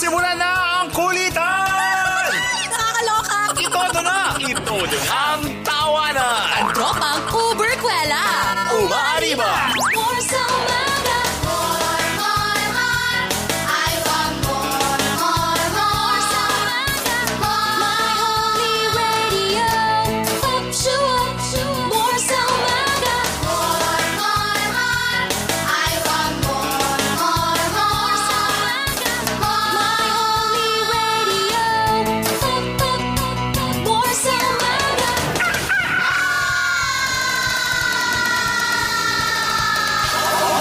Nagsisimula na ang kulitan! Nakakaloka! Itodo na! Itodo na ang tawanan! Ang tropang Uber Kwela! Umaariba! More sa umaga! More, more, more! I want more, more, more sa umaga! More. My only radio! Up, shoo, up, shoo. More sa umaga! More, more, more! I want more, more, more sa umaga! More. My only radio! Up, up, up, up. More sa umaga!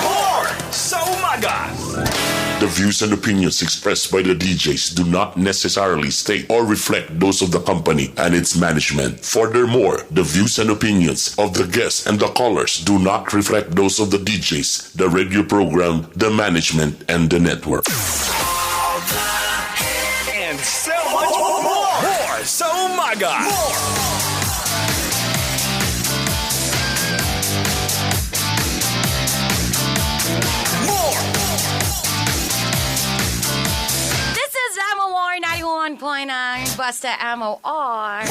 More sa umaga! The views and opinions expressed by the DJs do not necessarily state or reflect those of the company and its management. Furthermore, the views and opinions of the guests and the callers do not reflect those of the DJs, the radio program, the management, and the network. And so much more! More sa umaga! More! More! This is MOR 91.9 Basta MOR.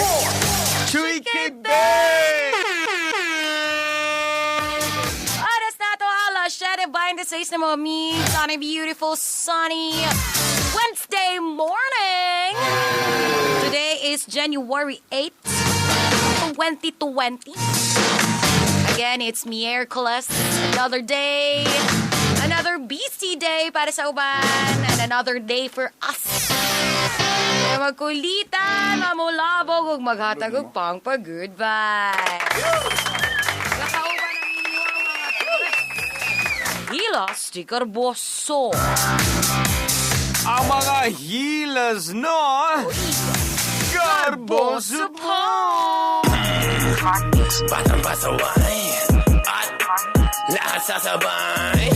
Chuy Oras na to, alas 7:26 na mga meets on a beautiful sunny Wednesday morning. Today is January 8, 2020. Again, it's Miyerkules. Another day, another busy day para sa uban, and another day for us. Kaya magkulitan, mamulabog, ug maghatag og pang pag-goodbye. Nakauban ang inyong mga Hilas di Carboso. Ang mga hilas no, Garboso po! Batang pasaway at lahat sasabay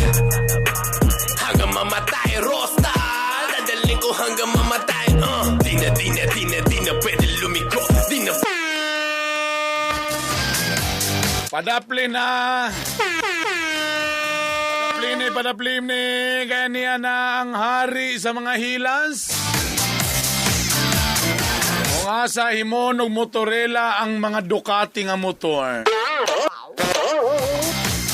hanggang mamatay, rosta. Dadaling ko hanggang mamatay. Di na, di na, di na, di na pwede lumiko. Di na. Padapli na! Padapli ni, padapli ni! Kaya niya na ang hari sa mga hilas. Kung asa himon og motorela ang mga Ducati nga motor.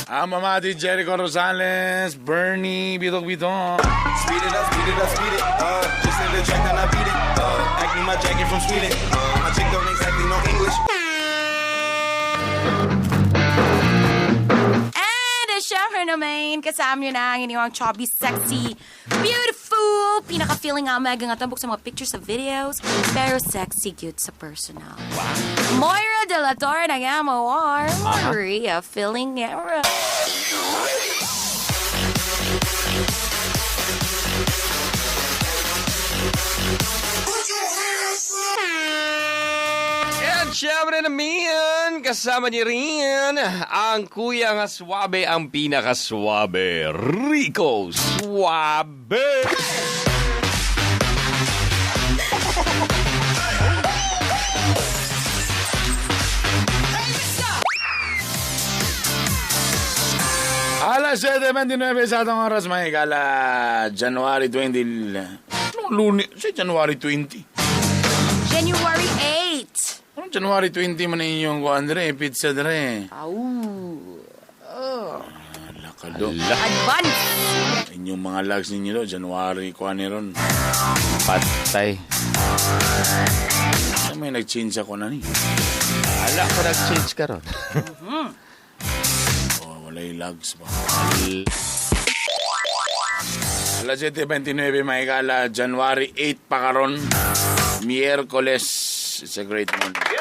Ang mamati Jericho Rosales, Bernie, Bitok Bitok. Speed it up, speed it up, speed it. Just hit the track, then I beat it. Acne my jacket from Sweden. My chick don't exactly know English. And syempre naman, kasama nyo na ang inyong chubby, sexy, beautiful, pinaka-feeling nga mega nga tambok sa mga pictures sa videos, pero sexy cute sa personal. Moira de la Torre ng MOR, Maria Filingera. At syempre naman, kasama niyo rin ang kuya nga swabe, ang pinakaswabe, Rico Suabe! Alas 7:29 sa atong oras, mga higala. January 20. Anong Lunes? Si January 20. January 8. Anong January 20 man inyong kuan dire? Pizza dire. Au. Lakado. Advance. Inyong mga logs ninyo do, January kuan ni ron. Patay. Sa may nag-change ako na ni. Ala ko nag-change ka ron. Oh, walay logs ba? Alas 7:29, mga higala. January 8 pa karon. Miyerkules. It's a great morning. Good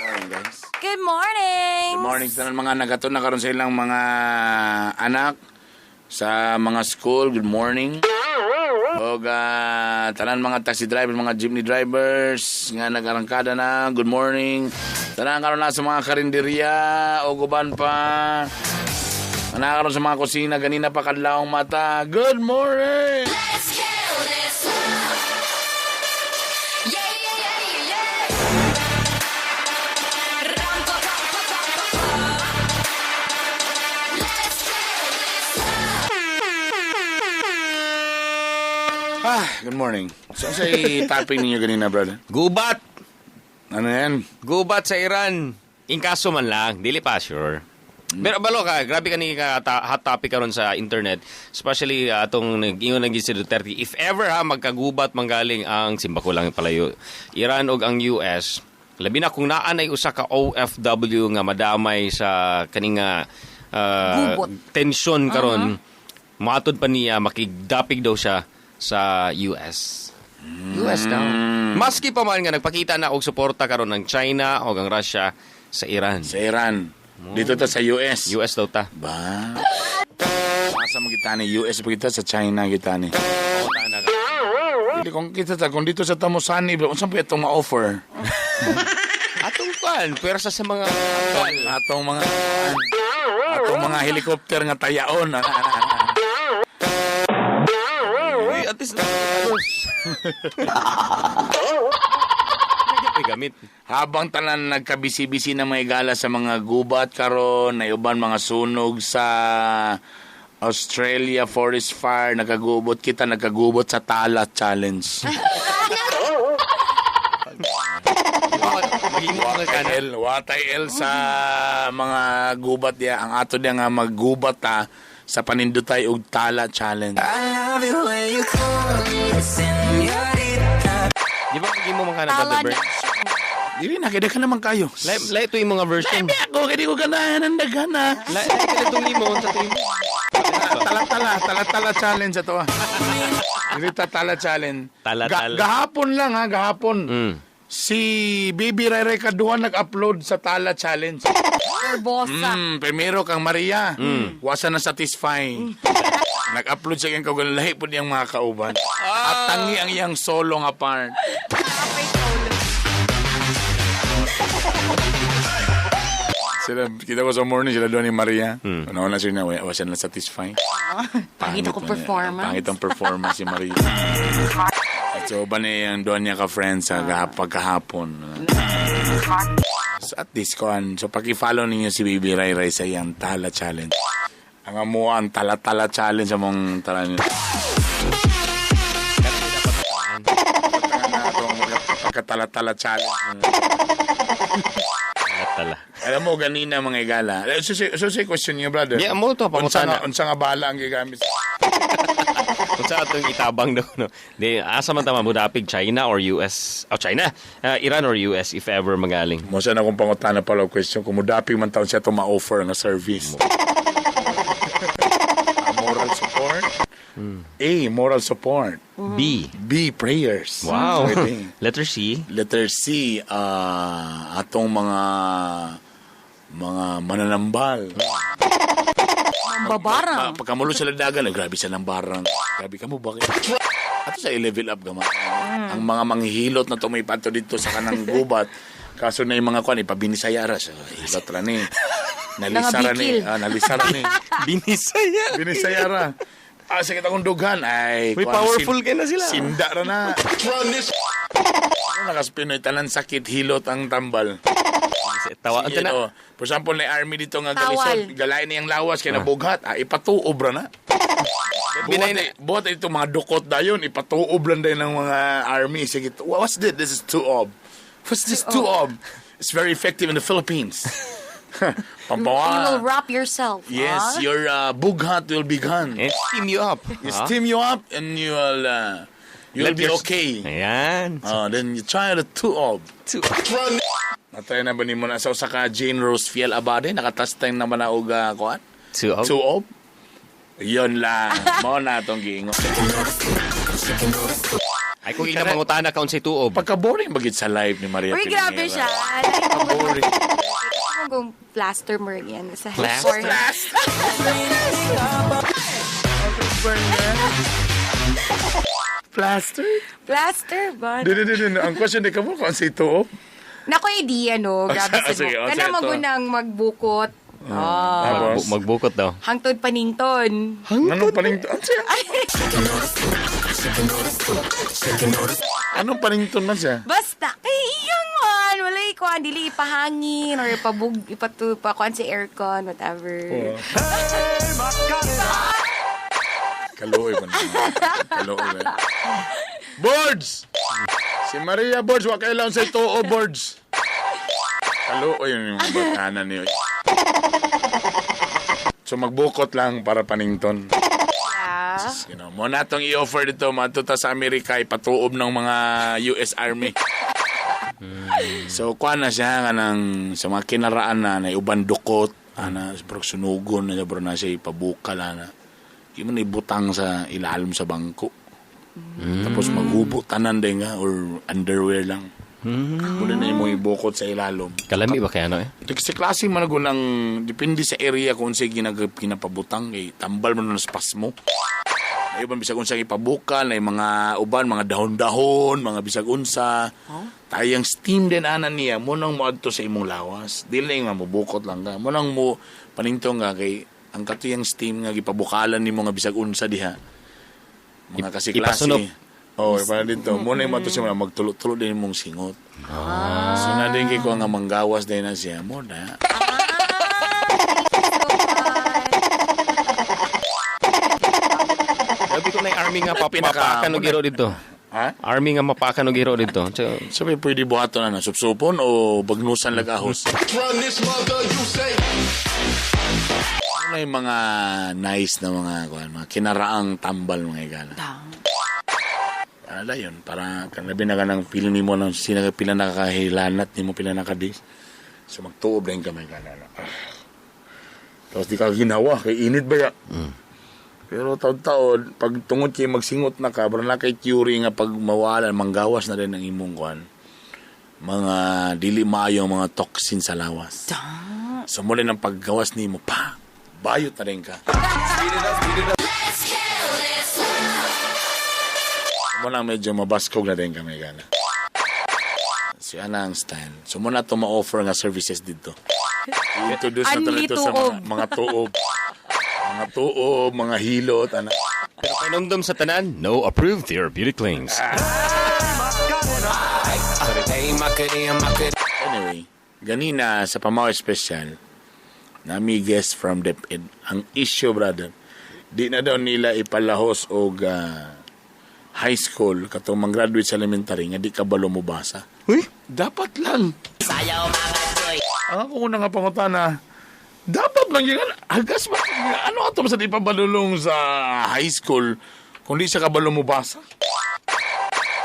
morning, guys. Good morning. Good morning sa tanan mga nagato na karon sa ilang mga anak sa mga school. Good morning. Og tanan mga taxi drivers, mga jeepney drivers nga nagarangkada na. Good morning. Tanan karon na sa mga karinderya o uban pa. Nga karon sa mga kusina ganina pa kadlawong mata. Good morning. Let's kill this love. Yeah, yeah, yeah, yeah. Ram, pa, pa, pa, pa, pa, pa. Let's kill this love. Ah, good morning. So, sa topic ninyo ganina, brother? Gubat! Ano yan? Gubat sa Iran. In kaso man lang, dili pa sure. Pero balo ka, grabe ka ni ka hot topic karon sa internet, especially atong nag-ingon naging si Duterte. If ever ha magkagubat manggaling ang simbako lang palayo Iran og ang US, labi na kung naa nay usa ka OFW nga madamay sa kaning nga Gubot. tensyon karon, matud pa niya makigdapig daw siya sa US. US daw. Maski pa man nga nagpakita na og suporta karon ng China o ang Russia sa Iran. Sa Iran. Dito ta sa US. US daw ta. Ba? Asa mo kita ni US pa kita sa China kita ni. Dili kung kita ta kung dito sa Tamosani, bro, unsa pa itong ma-offer? Atong kwan, pwersa sa mga Atong mga atong mga helicopter nga tayaon. Uy, at least Uy, gamit. Habang tanan nagkabisi-bisi na may gala sa mga gubat karon, na uban mga sunog sa Australia forest fire, nagkagubot kita, nagkagubot sa Tala Challenge. Maghimo ka kana. L, watay L sa mga gubat niya. Ang ato niya nga maggubat ta sa panindutay og Tala Challenge. Di ba maghimo man kana Tala Brother Bert? na. Dili na, kaya ka naman kayo. Lay lay ito yung mga version. Labi ako, kaya di ko ganahan ang daghana. Lay lay ka itong imo sa tuwing. Tala-tala, tala-tala challenge ato ah. Dili ta tala challenge. Tala-tala. Gahapon lang ha, gahapon. Mm. Si Bibi Rere Kaduan nag-upload sa Tala Challenge. Barbosa. Primero kang Maria. Wasa na satisfy. Nag-upload siya kang kaugan lahi po niyang mga kauban. At tangi ang iyang solo nga part. Sila, kita ko sa morning, sila doon ni Maria. Mm. Una sila na, wasa na satisfy. Pangit ako man niya. performance. Pangit ang performance si Maria. At so, ba na yung doon niya ka-friends sa pagkahapon. So, at this con, so paki-follow ninyo si Baby Rai Rai sa iyang Tala Challenge. Ang amo ang Tala-Tala Challenge sa mong tala niyo. Pagka-tala-tala challenge. Tala. Alam mo, ganina mga igala. Eh, So, so, question niyo, brother. Yeah, mo to, Unsa pangutana. nga, unsa nga bala ang gigamit? Kung sa atong itabang daw, no? Di, asa man tama, mudapig, China or US? Oh, China! Iran or US, if ever magaling. Mo siya na kung pangutana pala og question kung mudapi man taon siya to ma-offer nga service. Moral support. A, moral support. B. B, prayers. Wow. Pwede. Letter C. Letter C, atong mga mananambal. Mambabarang. Pagkamulo sila dagan, ay, grabe sa barang. Grabe ka mo, bakit? Ato sa i-level up gama. Ang mga manghihilot na tumipato dito sa kanang gubat, kaso na yung mga kwan, ipabinisaya ra sa hilot ra ni. Nalisara ni. Nangabikil. Ah, nalisara ni. Binisaya. Binisaya ra. Ah, sige akong dughan. Ay, May kwan, powerful kay na sila. Sinda ra na. Ano nakaspinoy, tanan sakit, hilot ang tambal. Tawa. Sige, Ito na. oh. For example, na army dito nga Tawal. galisod, galay niyang lawas kay nabughat, ipatuob ra na. Binay Buhat, buhat ito mga dukot dayon, ipatuob lang dayon ng mga army. Sige, what's this? This is tuob. What's this tuob? It's very effective in the Philippines. You Pampawa. will wrap yourself. Yes, ah? your bughat will be gone. Eh, steam you up. You steam you up and you will you'll Let be your- okay. Ayan. Then you try the tuob. Natry na ba ni mo na sa usa ka Jane Rose Fiel Abade nakatasteng naman na og kuan? Tuob. Tuob. Yun lang. Mao na atong giingon. Ay, kung ila mangutana ka unsay tuob. Pagka-boring bagit sa live ni Maria Uy, grabe Pinera. siya. Pagka-boring. Kung plaster mo rin yan sa Plaster? forehead. Plaster? Plaster ba? Di, di, di, di. Ang question di ka mo kung si tuob. Nako, idea, no? Grabe Ah, sa sige, oh, Kana sige, ito. magunang magbukot. Oh. Tapos, Magbukot daw. Hangtod panington. anong panington? Ano siya? Anong panington man siya? Basta, kay iyang man. Wala ikuan, dili ipahangin or ipabug, ipatu, pakuan sa aircon, whatever. Kaluoy pa na. Kaluoy ba? Boards! Si Maria Boards, wa kailangan sa ituo, Boards. Kaluoy yun yung batanan niyo. So magbukot lang para panington. Yeah. Mo na tong i-offer dito, maadto ta sa Amerika, ipatuob ng mga US Army. So, kuha na siya nga ng, sa mga kinaraan na, na uban dukot, ana, bro, sunugon na, bro, na siya ipabukal, ana. Di mo na ibutang sa ilalim sa bangko. Tapos maghubo tanan din nga, or underwear lang. Muna na imo ibukot sa ilalom. Kalami ba kaya no eh? Kasi klase man ako ng, depende sa area kung sa'y ginapabutang, eh, tambal mo na ng spasmo. Ay, uban bisag unsa ipabukal, ay mga uban, mga dahon-dahon, mga bisag unsa. Tayang steam din ana niya, mo nang moadto sa imong lawas. Dili nga mobukot lang ka. Mo nang mo paningtong ka kay ang katuyang steam nga gipabukalan nimo nga bisag unsa diha. Mga kasi klase. Ipasunok. Oh, ipa dito. Mo na yung sa mga magtulo-tulo din imong singot. So na din kay ko nga manggawas din na siya. Mo na. Sabi ko na yung army nga mapakan og giro dito. Ha? Army nga mapakan og giro dito. So, Sabi pwede buhaton na na supsupon o bagnusan lagahos. Run this mother, you say. Ano yung mga nice na mga kuan, mga kinaraang tambal mga igala. Para na yun, para kanabi na ka ng feeling nimo ng sina pila nakakahilanat nimo pila nakadis. So magtuob din ka mga igala. Tapos di ka ginawa kay init ba ya? Pero taon-taon, pag tungod kay magsingot na ka, para na kay theory nga pag mawala, manggawas na rin ang imong kuan. Mga dili maayo ang mga toxin sa lawas. So muli ng paggawas nimo, pa, bayot na rin ka. Muna medyo mabaskog na rin kami gana. Si ana ang style. So muna to ma-offer nga services dito. I-introduce na to Unli dito sa tuob. mga tuob. Mga tuob, mga hilot, ana. pero painumdum sa tanan, no approved therapeutic claims. Anyway, ganina sa Pamaw Special, nami guest from DepEd. Ang issue, brother, di na daw nila ipalahos og high school katong mang-graduate sa elementary nga di ka balo mo basa. Uy? Dapat lang. Ang ako una nga pangutana, dapat lang yun. Hagas ba? Ano ato sa di pabalulong sa high school kung di siya kabalo mo basa?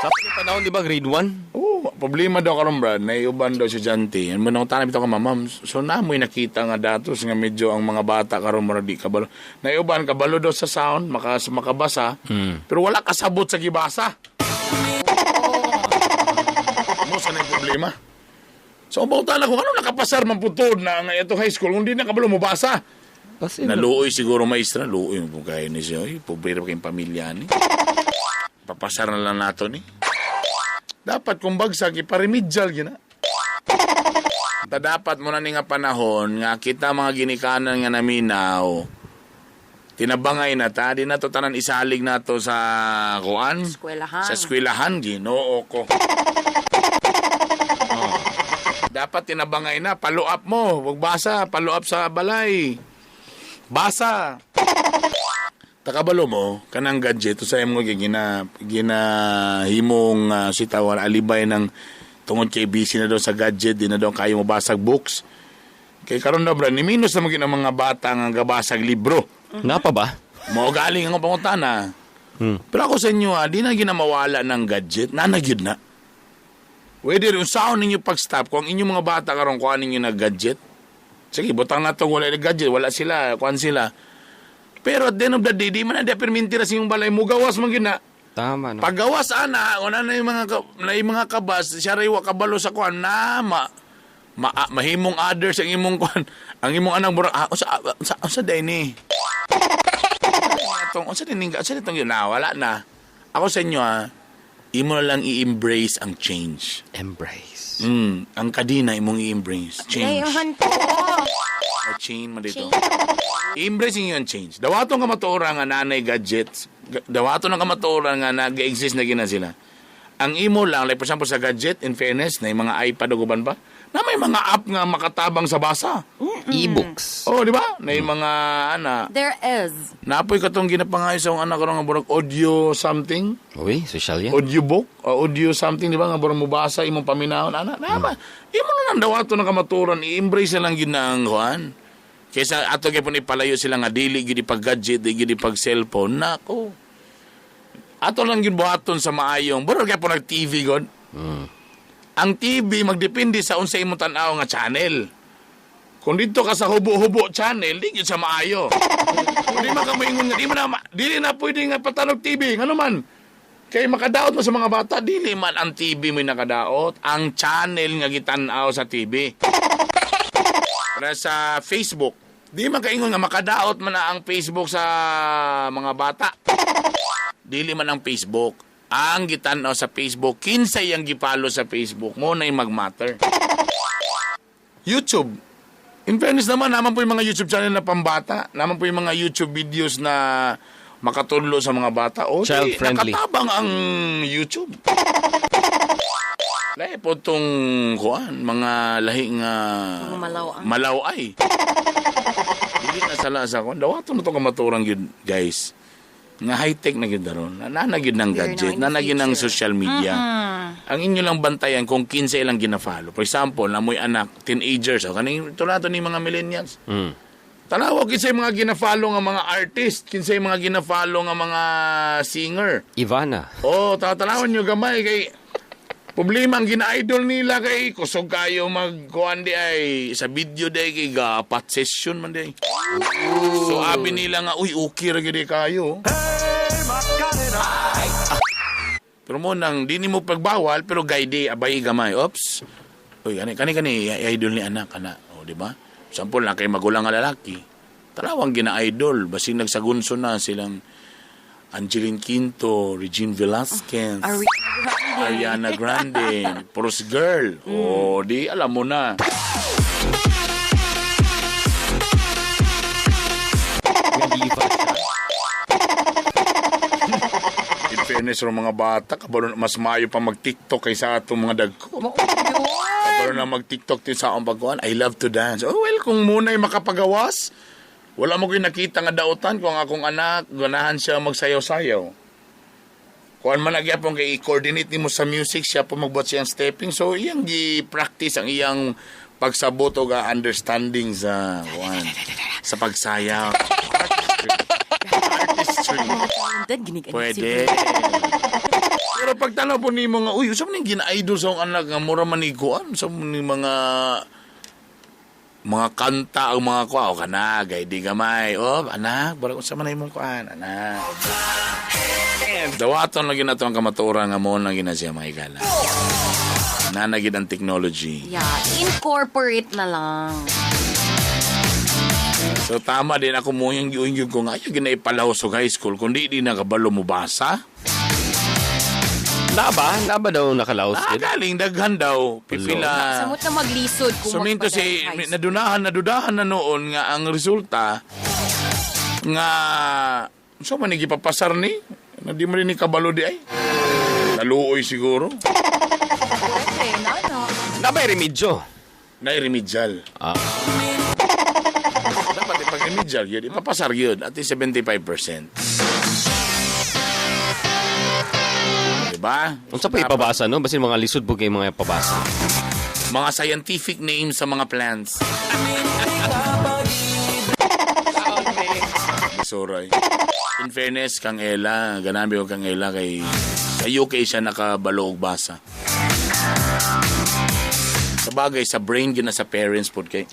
Sa panahon, di ba, grade 1? Oo, problema daw karon brad, naiuban daw si Janti. Ano nang tanong bitaw ka ma'am, so namoy nakita nga datos nga medyo ang mga bata karon mura di kabalo. Naiuban kabalo daw sa sound, makabasa, pero wala kasabot sa gibasa. Mo sa na yung problema. So ang pangutana ko, ano nakapasar man putod na nga ito high school kung di na kabalo mo basa? Naluoy siguro maestra, luoy mo kaya ni siya. Oy, pobre pa kayong pamilya ni. Papasar na lang nato ni. Dapat kung bagsak, iparemedial gina. Ta dapat mo na ni nga panahon nga kita mga ginikanan nga naminaw tinabangay na ta di na to tanan isalig nato sa kuan Eskwelahan. sa eskwelahan Ginoo ko. Oh. Dapat tinabangay na follow up mo, wag basa, follow up sa balay. Basa. Takabalo mo kanang gadget sa imo gina ginahimong sitawan alibay ng tungod kay busy na daw sa gadget di na daw kayo mabasag books. Kay karon na bra ni minus na magin ang mga bata nga gabasag libro. Napa ba? Mao galing ang pangutana. Pero ako sa inyo ha, di na ginamawala ng gadget, nanagyud na. Whether unsaon ninyo pag-stop kung ang inyong mga bata karon kuan ninyo na gadget. Sige, butang na tong wala na gadget, wala sila, kuan sila. Pero at the end of the day, di man na deperminti ra sa inyong balay mo gawas man gyud na. Tama, no? Paggawas ana, una na yung mga na yung mga kabas, siya ray wa kabalo sa kuan na ma, ma mahimong others ang imong kuan, ang imong anak mura usa usa usa day ni. Atong unsa din unsa ditong yun na wala na. Ako sa inyo ha, imo na lang i-embrace ang change. Embrace. Ang kadina imong i-embrace. Change. Ngayon po. O chain man dito. I-embrace ninyo ang change. Dawaton ka matuora nga nanay gadgets. Dawaton ang kamatuoran nga nag-exist na gina sila. Ang imo lang, like for example sa gadget, in fairness, na yung mga iPad o guban pa, Na may mga app nga makatabang sa basa. E-books. Oh, di ba? Na yung mga ana. There is. Napoy katong ginapangayo sa akong anak karon nga burag audio something, Uy, social yan. audiobook, o audio something, di ba? Nga burag mubasa imong paminahon ana. Na ba? Imo na lang dawato ng kamaturan, i-embrace na lang gid na ang kuan. Kaysa ato gyapon ipalayo sila nga dili gid pag gadget, di gid pag cellphone. Nako. Ato lang gid buhaton sa maayong. Burag gyapon nag TV god. Ang TV magdepende sa unsa imong tan-aw nga channel. Kung dito ka sa hubo-hubo channel, di gyud sa maayo. Kung di man ka moingon nga, di man na, dili na pwede nga patanog TV, ngano man. Kay makadaot mo sa mga bata, dili man ang TV mo'y nakadaot, ang channel nga gitan-aw sa TV. Para sa Facebook, di man kaingon nga makadaot man na ang Facebook sa mga bata. Dili man ang Facebook. Ang gitan-aw sa Facebook, kinsay ang gipalo sa Facebook mo na'y magmatter. YouTube. In fairness naman, naman po yung mga YouTube channel na pambata. Naman po yung mga YouTube videos na makatudlo sa mga bata. O, di, Child-friendly. Nakatabang ang YouTube. Lahi po itong kuan, mga lahi nga Mga malaw-ay. Malaway. Hindi na sala sa kuan. Dawato na itong kamaturang yun, guys. Nga high-tech na yun daron. Nana yun ng We're now gadget, in the nana yun ng future. social media. Ang inyo lang bantayan kung 15 ilang gina-follow. For example, namoy anak, teenagers, o kaning tulad ni mga millennials. Tanawa kinsay mga gina-follow nga mga artist, kinsay mga gina-follow nga mga singer. Ivana. Oh, tatanawan nyo gamay kay problema ang gina-idol nila kay kusog kayo magkuan di ay sa video day kay gapat session man di. So abi nila nga uy okay ra gyud kayo. Pero mo nang di nimo pagbawal pero guide abay gamay. Oops. Uy kani kani kani idol ni anak ana. O di ba? Sample na kay magulang nga lalaki. Tanawang gina-idol basin nagsagunso na silang Angeline Quinto, Regine Velasquez. Ariana Ariana Grande. Grande, puros girl. Oh, di alam mo na. Nga diva siya. In fairness sa mga bata, kabalo na- mas maayo pa mag-TikTok kaysa atong mga dagko. Kabalo na mag-TikTok din sa akong pagkuhan. I love to dance. Oh, well, kung muna'y makapagawas, wala mo ko'y nakita nga dautan kung ang akong anak, ganahan siya magsayaw-sayaw. Kuan man nagyapon kay i-coordinate nimo sa music siya po magbuhat siyang stepping. So iyang gi-practice ang iyang pagsabot og understanding sa kuan sa pagsayaw. Artistry. Talented, ginig Pwede. Pero pag tanaw po nimo nga, uy, usa man ning gina-idol sa akong anak nga mura man ni kuan sa man ni mga kanta ang mga kuan o kana gay di gamay. Oh, anak, barang unsa man na imong kuan, anak. Dawaton lagi na to ang kamatuoran nga mo na gina siya mga higala. Nanagid ang technology. Yeah, incorporate na lang. So tama din ako mo yung giungyog ko nga ayaw ginaipalaw sa high school kundi di nakabalo mo basa. Naba? Naba daw nakalaos Ah, din? galing daghan daw. Pipila. Samot na maglisod kung So minto magpadala si sa high school. nadudahan na noon nga ang resulta nga so man gipapasar ni na di mo rin ni kabalo di ay. Naluoy siguro. Pwede, no, no. Nabay remedyo. Na remedial. Ah. Dapat ipag-remedial yun, ipapasar yun at least 75%. Diba? Unsa pa ipabasa no? Basin mga lisod po kay mga ipabasa. Mga scientific names sa mga plants. Suroy. In fairness, kang Ella, ganabi ko kang Ella kay sa UK siya nakabalo og basa. Sa bagay, sa brain gina sa parents po kay.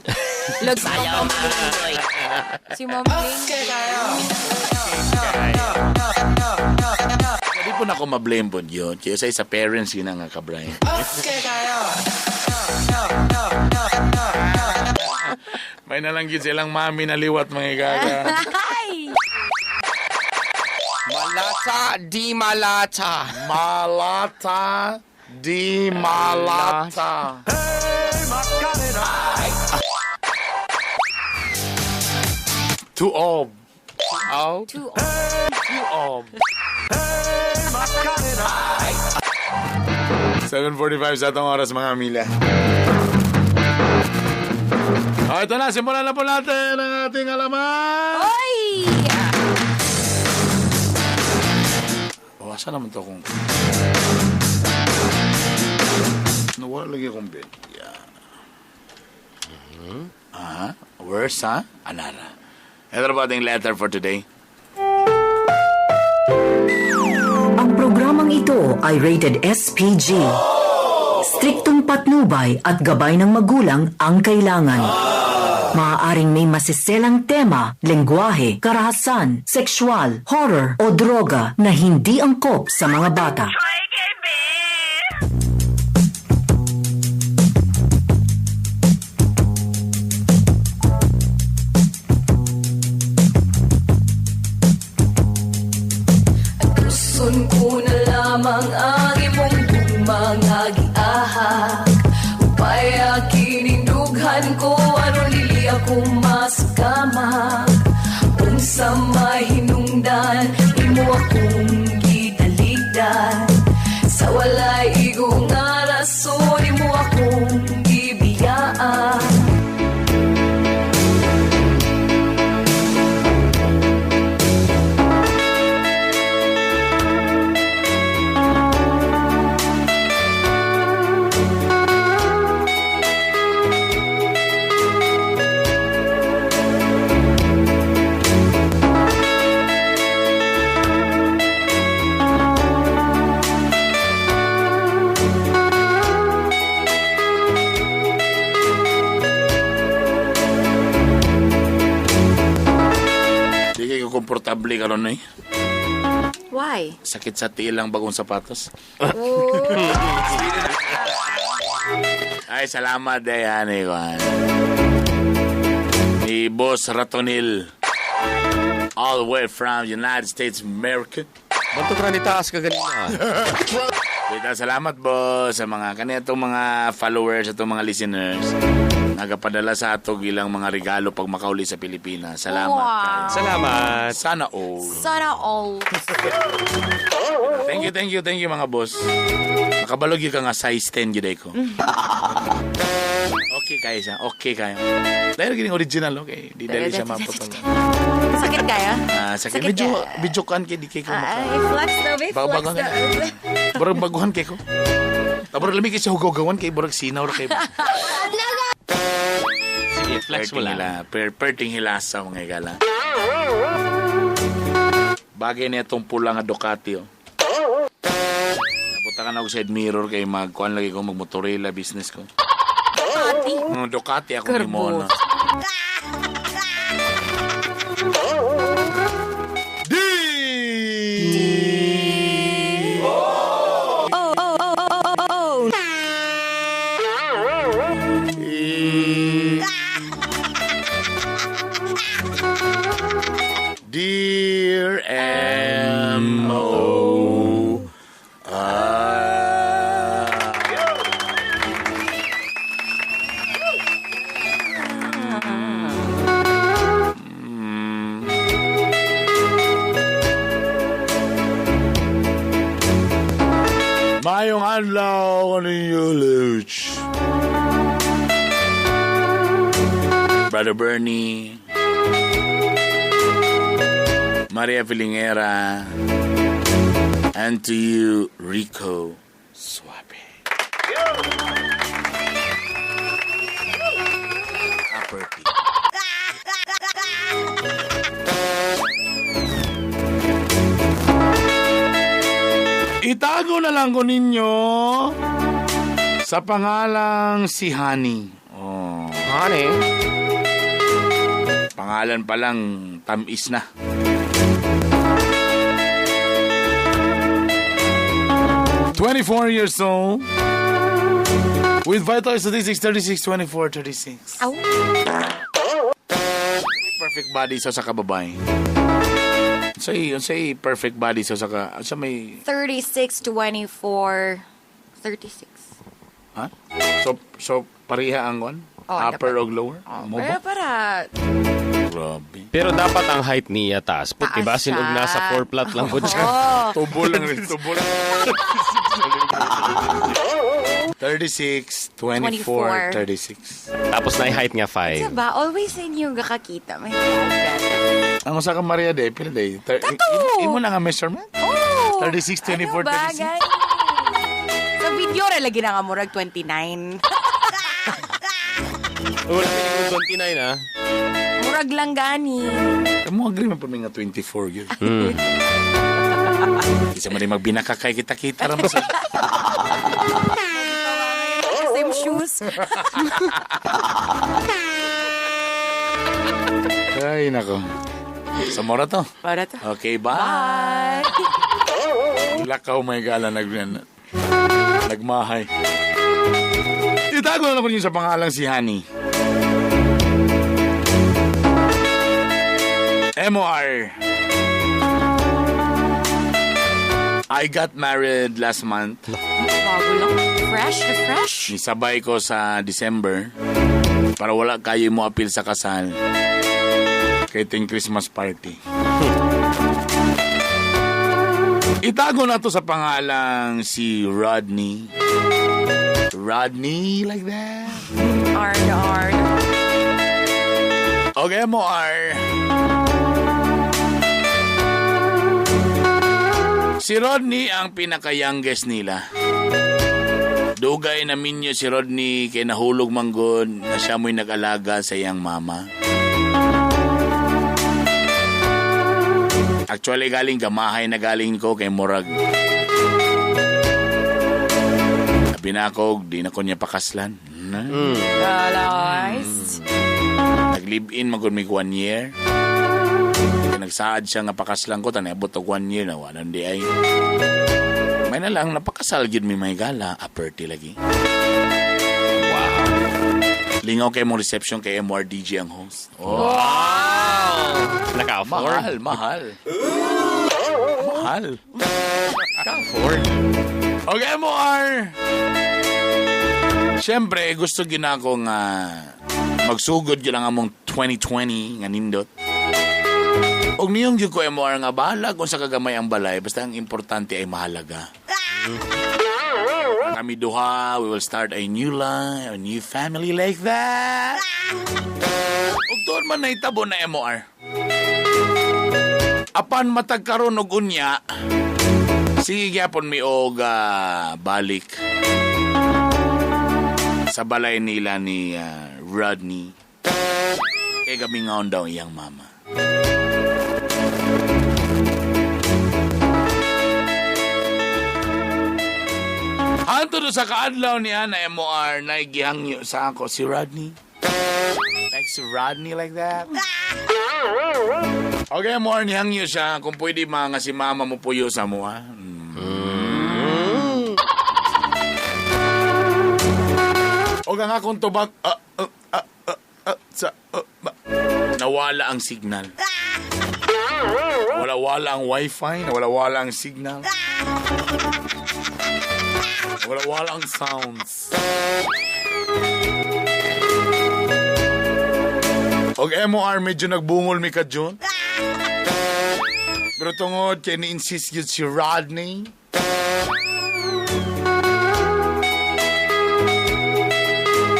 Lag si Ma'am Si Ma'am Ling. Di po na ako ma-blame po yun. Kaya sa parents yun ang nga ka-Brian. May nalanggit silang mami na liwat mga gaga. Ay! Malata di malata. Malata di malata. Too ob. Out. Too Too ob. 7:45 sa atong oras mga mila. Oh, ito na, simulan na po natin ang ating alaman. Oy! Oh, asa naman to kung... Nawala lagi akong bed. Yeah. Ah, where's ha? Anara. Ito na po ating letter for today. Ang programang ito ay rated SPG. Striktong patnubay at gabay ng magulang ang kailangan. Maaaring may masiselang tema, lengguwahe, karahasan, sexual, horror o droga na hindi angkop sa mga bata. Gusto ko na lamang ang imong mga giahak. Upay kinindugan ko aron dili ako masakamak. Unsa may hinungdan imo akong gitaligdan. Sa walay igo nga rason imo akong gibiyaan. Di kayo komportable karon eh. Why? Sakit sa tiil ang bagong sapatos. Oh. Ay, salamat eh, ani Juan. Ni Boss Ratonil. All the way from United States of America. Banto ka ni taas ka ganina. Kita, salamat boss sa mga kanitong mga followers atong mga listeners. Nagapadala sa ato ilang mga regalo pag makauli sa Pilipinas. Salamat Wow. kayo. Salamat. Sana all. Sana all. Thank you, thank you, thank you mga boss. Nakabalog yun ka nga size 10 gyud ko. Okay kayo siya. Okay kayo. Dahil gining original, okay. Di dali siya maputol. Sakit kaya? Ah, sakit. Sakit Medyo, kaya? medyo kan kay di kay ko maka. Ay, flex daw, babe. Bago Flex daw. Burag baguhan kay ko. Tapos lami kay siya hugaw-gawan kay burag sinaw ra kay. Sige, flex mo Perting lang. hila, perting hilasa mga igala. Bagay na itong pula nga Ducati oh. Napunta ka na ako sa mirror kay magkuan lagi ko magmotorela business ko. Ducati. Ducati ako ni Karbo. Mona. D Oh, oh, oh, oh, oh, oh. E Dear M O R. Mayong adlaw ninyo, Luch. Brother Bernie, Maria Filingera, and to you, Rico Suabe. Upper P. Itago na lang ko ninyo sa pangalang si Honey. Oh. Honey. Pangalan pa lang, tamis na. 24 years old. With vital statistics 36, 24, 36. Aw. Perfect body sa sa kababay. Say, perfect body sa ka, sa may, 36, 24, 36. ha? So, pareha ang one? Oh, Upper dapat. o lower? Oh, Mo pero ba? para Grabe. Pero dapat ang height niya taas. Put, Taas diba? Sinog siya. nasa 4 flat lang po siya. Oh. Tubo lang rin, tubo lang. 36, 24, 36. Tapos na height nga 5. Diba? Always sa inyo gakakita. My God. Ang usa ka Maria day, pila day? Kato! Imo na nga measurement? Oh! 36, 24, ano ba, 36. gani? Sa video, ra lagi na nga murag 29. Wala ko 29 ah. Murag lang gani. Mo agree man po mi nga 24 yun. Isa man rin magbinakakay kita-kita ra mo sa. Same shoes. Ay, nako. Sa mora to. Para to. Okay, bye. Bye! Lakaw may gala nagmahay. Itago na lang ko niyo sa pangalang si Honey. MOR. I got married last month. Bago lang. Fresh na fresh. Nisabay ko sa December para wala kayo mo apil sa kasal. Kay ting Christmas party. Itago na to sa pangalang si Rodney. Rodney like that. R na R. Okay, mo R. Si Rodney ang pinaka-youngest nila. Dugay na minyo si Rodney kay nahulog manggod na siya mo'y nag-alaga sa iyang mama. Actually, galing gamahay na galing ko kay Murag. Sabi na ako, di na ko niya pakaslan. Na. Realized. Nag-live-in magud mig 1 year. Kaya nagsaad siya nga pakaslan ko, tanay abot og 1 year na wala di ay. May na lang napakasal gyud mi may gala, aperti lagi. Wow. Lingaw kay mong reception kay MRDJ ang host. Oh, Naka-afford. mahal, mahal. Mahal. Naka-afford. Okay, MR. Siyempre, gusto gyud nako nga magsugod gyud ang among 2020 nga nindot. Og niyong gyud ko MR nga bahala kung sa kagamay ang balay, basta ang importante ay mahalaga. Kami duha, we will start a new life, a new family like that. Ug tuon man nahitabo na MOR. Apan matag karon og unya, sige gyapon mi og balik sa balay nila ni Rodney. Kay gamingaon daw iyang mama. Hanto do sa kaadlaw niya na MOR na gihangyo sa ako si Rodney. Like si Rodney like that. Okay, MOR nihangyo siya kung pwede mga si mama mo puyo sa mo ha. O nga akong tubag sa nawala ang signal. Nawala-wala ang wifi, nawala-wala ang signal. Nawala-wala ang sounds. Og MOR medyo nagbungol mi ka June. Pero tungod kay ni-insist yun si Rodney.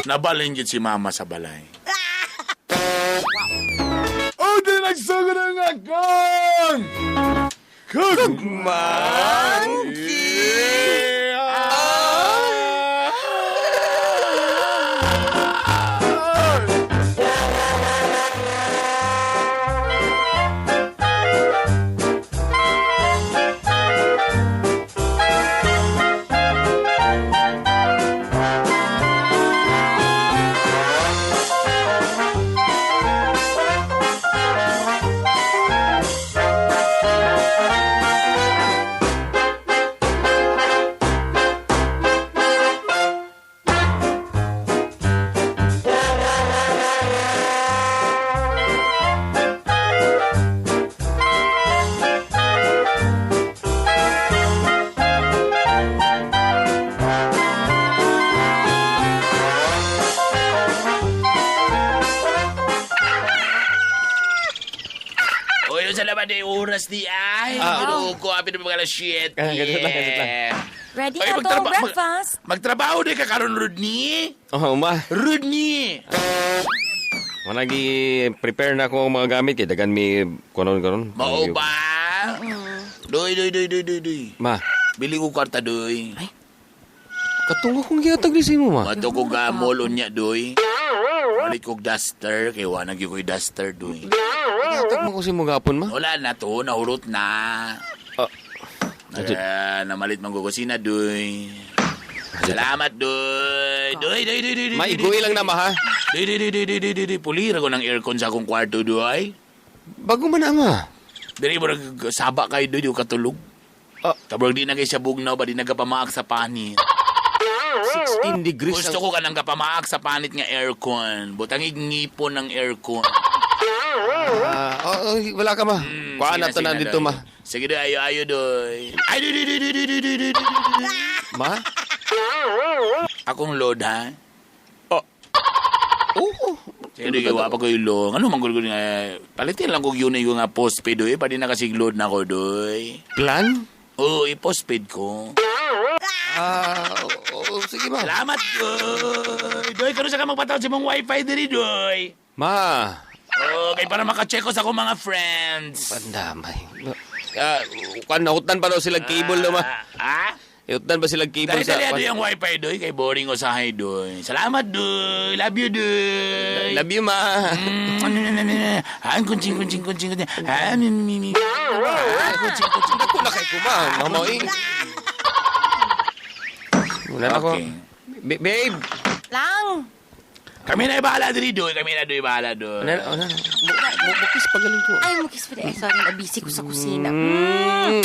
Nabalin yun si mama sa balay. Oh, di nagsugod ang akong! Kugmangki! Uy, sa laban di oras di ay. Ginoo ko, apil na mga shit. Ah, ganito lang, ganito lang. Ready Ay, na to, breakfast. Magtrabaho di ka karon Rodney. Oh, ma. Rodney. Managi prepare na ako ang mga gamit kay dagan mi kunon karon. Mao ba? Doy, doy, doy, doy, doy, doy. Ma, Bili ko kwarta, doy. katong akong gihatag ni mo ma. Mato ko gamol unya, doy. Balik kog duster, kay wa na gyud ko'y duster, doy. Gihatag mo ko sa imo gapon ma. Wala na to, nahurot na. Ah. Namalit man ko kusina, doy. Salamat, doy. Doy, doy, doy, doy, doy. Ma, iguwi lang na ma ha. Doy, doy, doy, doy, doy, doy, doy, doy. Pulira ko ng aircon sa akong kwarto, doy. Bago man na ma. Dili mo nagsaba kayo, doy, di ko katulog. Ah. Tabrog di na kay sa bugnaw, ba di nagkapamaak sa panit. 16 degrees. Gusto ko ka nang kapamaak sa panit nga aircon. Butang ngipon ng aircon. Ah, oh, wala ka ma. Kuhaan na Sige to sige na dito doy. ma. Sige doy, ayo ayo doy. Ay doy doy doy doy doy doy doy doy. Ma? Akong load ha. Oh. Oo. Sige doy, gawa pa ko yung load. Ano man gud nga palitin lang kog yun yung nga postpaid doy, pwede na kasi load na ko doy. Plan? Oo, i-postpaid ko. Ah, oo, sige ma. Salamat doy. Doy, karon sa ka magpatawad sa mong wifi diri doy. Ma. Okay, para maka-check ko sa akong mga friends. Pandamay. Ah, kuan nahutan pa daw sila cable na ma. Ah? Iutan ba sila cable Dali, sa dali, doy ang wifi doy. Kay boring ko sa hay doy. Salamat doy. Love you doy. Love you ma. Ano, ano, ano, ano. Ah, kunching, kunching, kunching, kunching. Ah, mi, mi, mi. Ah, kunching, kunching. Dako na kay kuma. Mama eh. Wala na ko. Okay. Babe. Lang. Kami na bahala diri doy. Kami na doy bahala doy. Ano ano? Bukis pagaling ko. Ay, mukis pa eh. Sorry, nabisi ko sa kusina. Mm.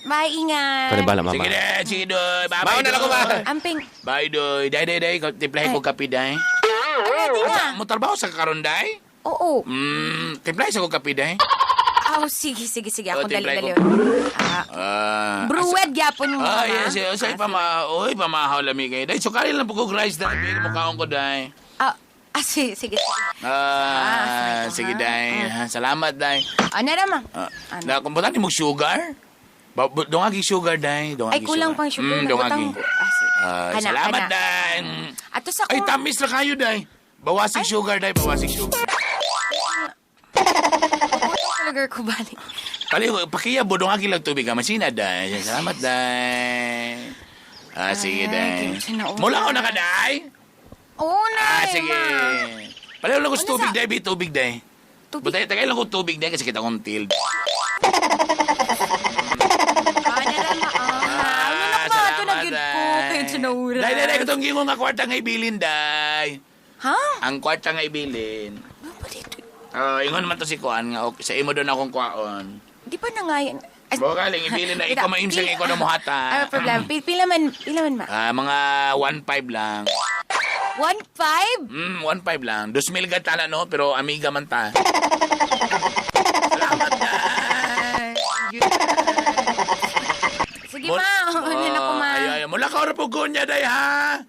Bye, ingat. Kani bala mama. Sige na, sige doy. Bye, Mauna na ko, ma. Amping. Bye doy. Day, day, day. Timplahe ko kape day. Ready na. Mo trabaho sa karon day? Oo. Timplahe sa ko kape day. Oh, sige, sige, sige. Oh, Ako dali, timplay dali. ko. Ah, Ah. brewed gyapon mo, Ah, ma. yes, yes. Ay, pama, oy, pamahaw lami kayo. Day, sukali lang po ko rice day. Mukhaon ko day. Ah, ah, sige, sige. Ah, Ah, sige ha? day. Salamat day. Ano na, ma? Ah, Ano? na kumbutan ni mo sugar? Ba, dungagi sugar day, dungagi Ay, kulang pang sugar. Dungagi. Nabutang ko. Ah, sige. Ah, Kana, salamat kana. day. Ato sa Ay, ko. tamis na kayo day. Bawasig sugar day, bawasig sugar. Putong lugar ko balik. Pali, pakiyabo, dungagi lang tubig ka. Masina day. Salamat day. Ah, sige Ay, day. kinsa na, oh. Mula ko na ka day. Oo na, Ah, eh, sige. ma. Pali lang ko sa Ano tubig day, bi, tubig day. Tubig. Butay, tagay lang ko tubig day kasi kita kong til. Ah, nara, ma. Ah, ano na pa? Ito na gyud ko. Kayo sa naura. Day, day, day, katong gingon nga kwarta nga ibilin, day. Ha? Ang kwarta nga ibilin. Ano ba dito? Oh, ingon man to si Kuan nga okay, sa imo doon akong kuwaon. Di pa na nga yan. Ay, Bogaling ibilin na ikaw maimsang ikaw na muhata. Ay, problema. Pila man, ma. Ah, mga 1.5 lang. 1.5? 1.5 lang. 2,000 gatala no, pero amiga man ta. Salamat, day. Sige, ma. Ano na ko, ma. Ay, ay, mula ka ora po niya, day ha.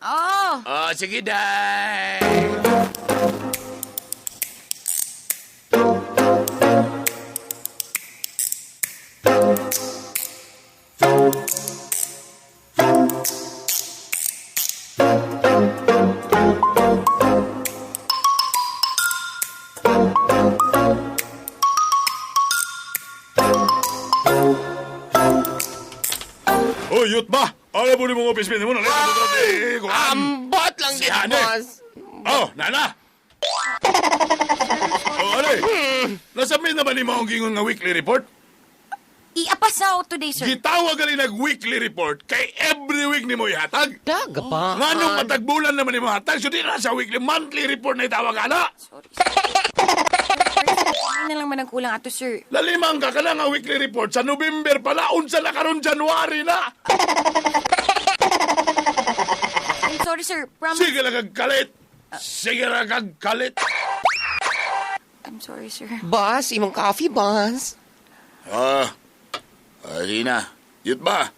Oo. Oh, sige, day. Oy, yut ba? Alam mo ni mong office mate mo na. Ambot lang Si gid Ane. boss. Oh, nana. Oh, ano? Nasubmit na ba ni mo ang gingon nga weekly report? Iapasa ako today, sir. Gitawag gali nag weekly report kay every week nimo ihatag. Daga pa. Nganong matagbulan naman nimo hatag? So di na sa weekly, monthly report na itawag ana. Sorry, sir. Ay, na lang man ang kulang ato, sir. Lalimang ka ka na nga weekly report sa November pala, unsa na karon January na. I'm sorry, sir. Promise. Sige lang kag kalit. Sige lang kag kalit. I'm sorry, sir. Boss, imong coffee, boss. Ah, di na. Yut ba?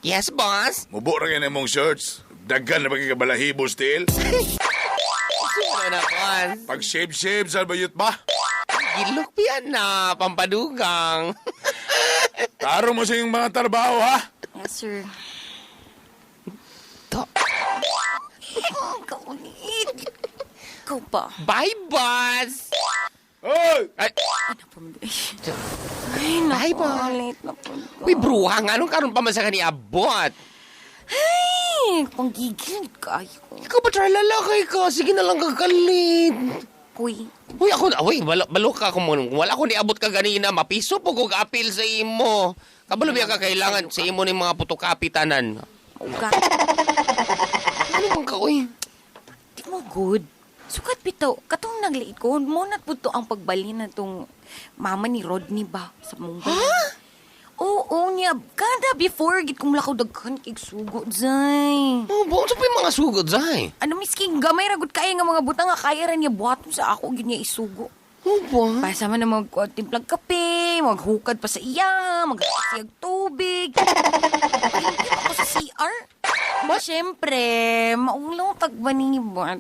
Yes, boss. Mubo ra kay mong shirts. Daghan na ba kay kabalahibo still? Ano na, boss? Pag shape-shape sa ba yut ba? Gilok yan na, pampadugang. Klaro mo sa iyong mga trabaho, ha? Yes, sir. To. Kaulit. Ikaw pa. Bye, boss! Oy! Ay, Ay, naku. Bye, boss. Late na po. Uy, bruha nga. Anong karon pa man sa kaniabot? Ay, panggigil kayo. Ikaw ba try lalaki ka? Sige na lang kagalit. Uy, Uy, ako, uy, balo ka kung wala ko niabot ka ganina, mapiso po kog apil sa imo. Kabalo biya ka kailangan sa imo ni mga putokapi tanan. uga. Ano bang ka, uy? Di mo good. Sukat bitaw, katong nagliit ko, mo na po to ang pagbalhin na tong mama ni Rodney ba sa mong Ha? Oo, niya. Kada before, git kong lakaw daghan kig sugo, zay. Oh, buong sa pa yung mga sugod, zay. Ano misking gamay ragot kaya nga mga butang nga kaya ra niya buhaton sa ako gid niya isugo. Oh, ba? Para sa man na magtimplag kape, maghukad pa sa iya, maghasiyag tubig. Ay, ako sa CR. Ba, syempre, maulaw tagbaning iba.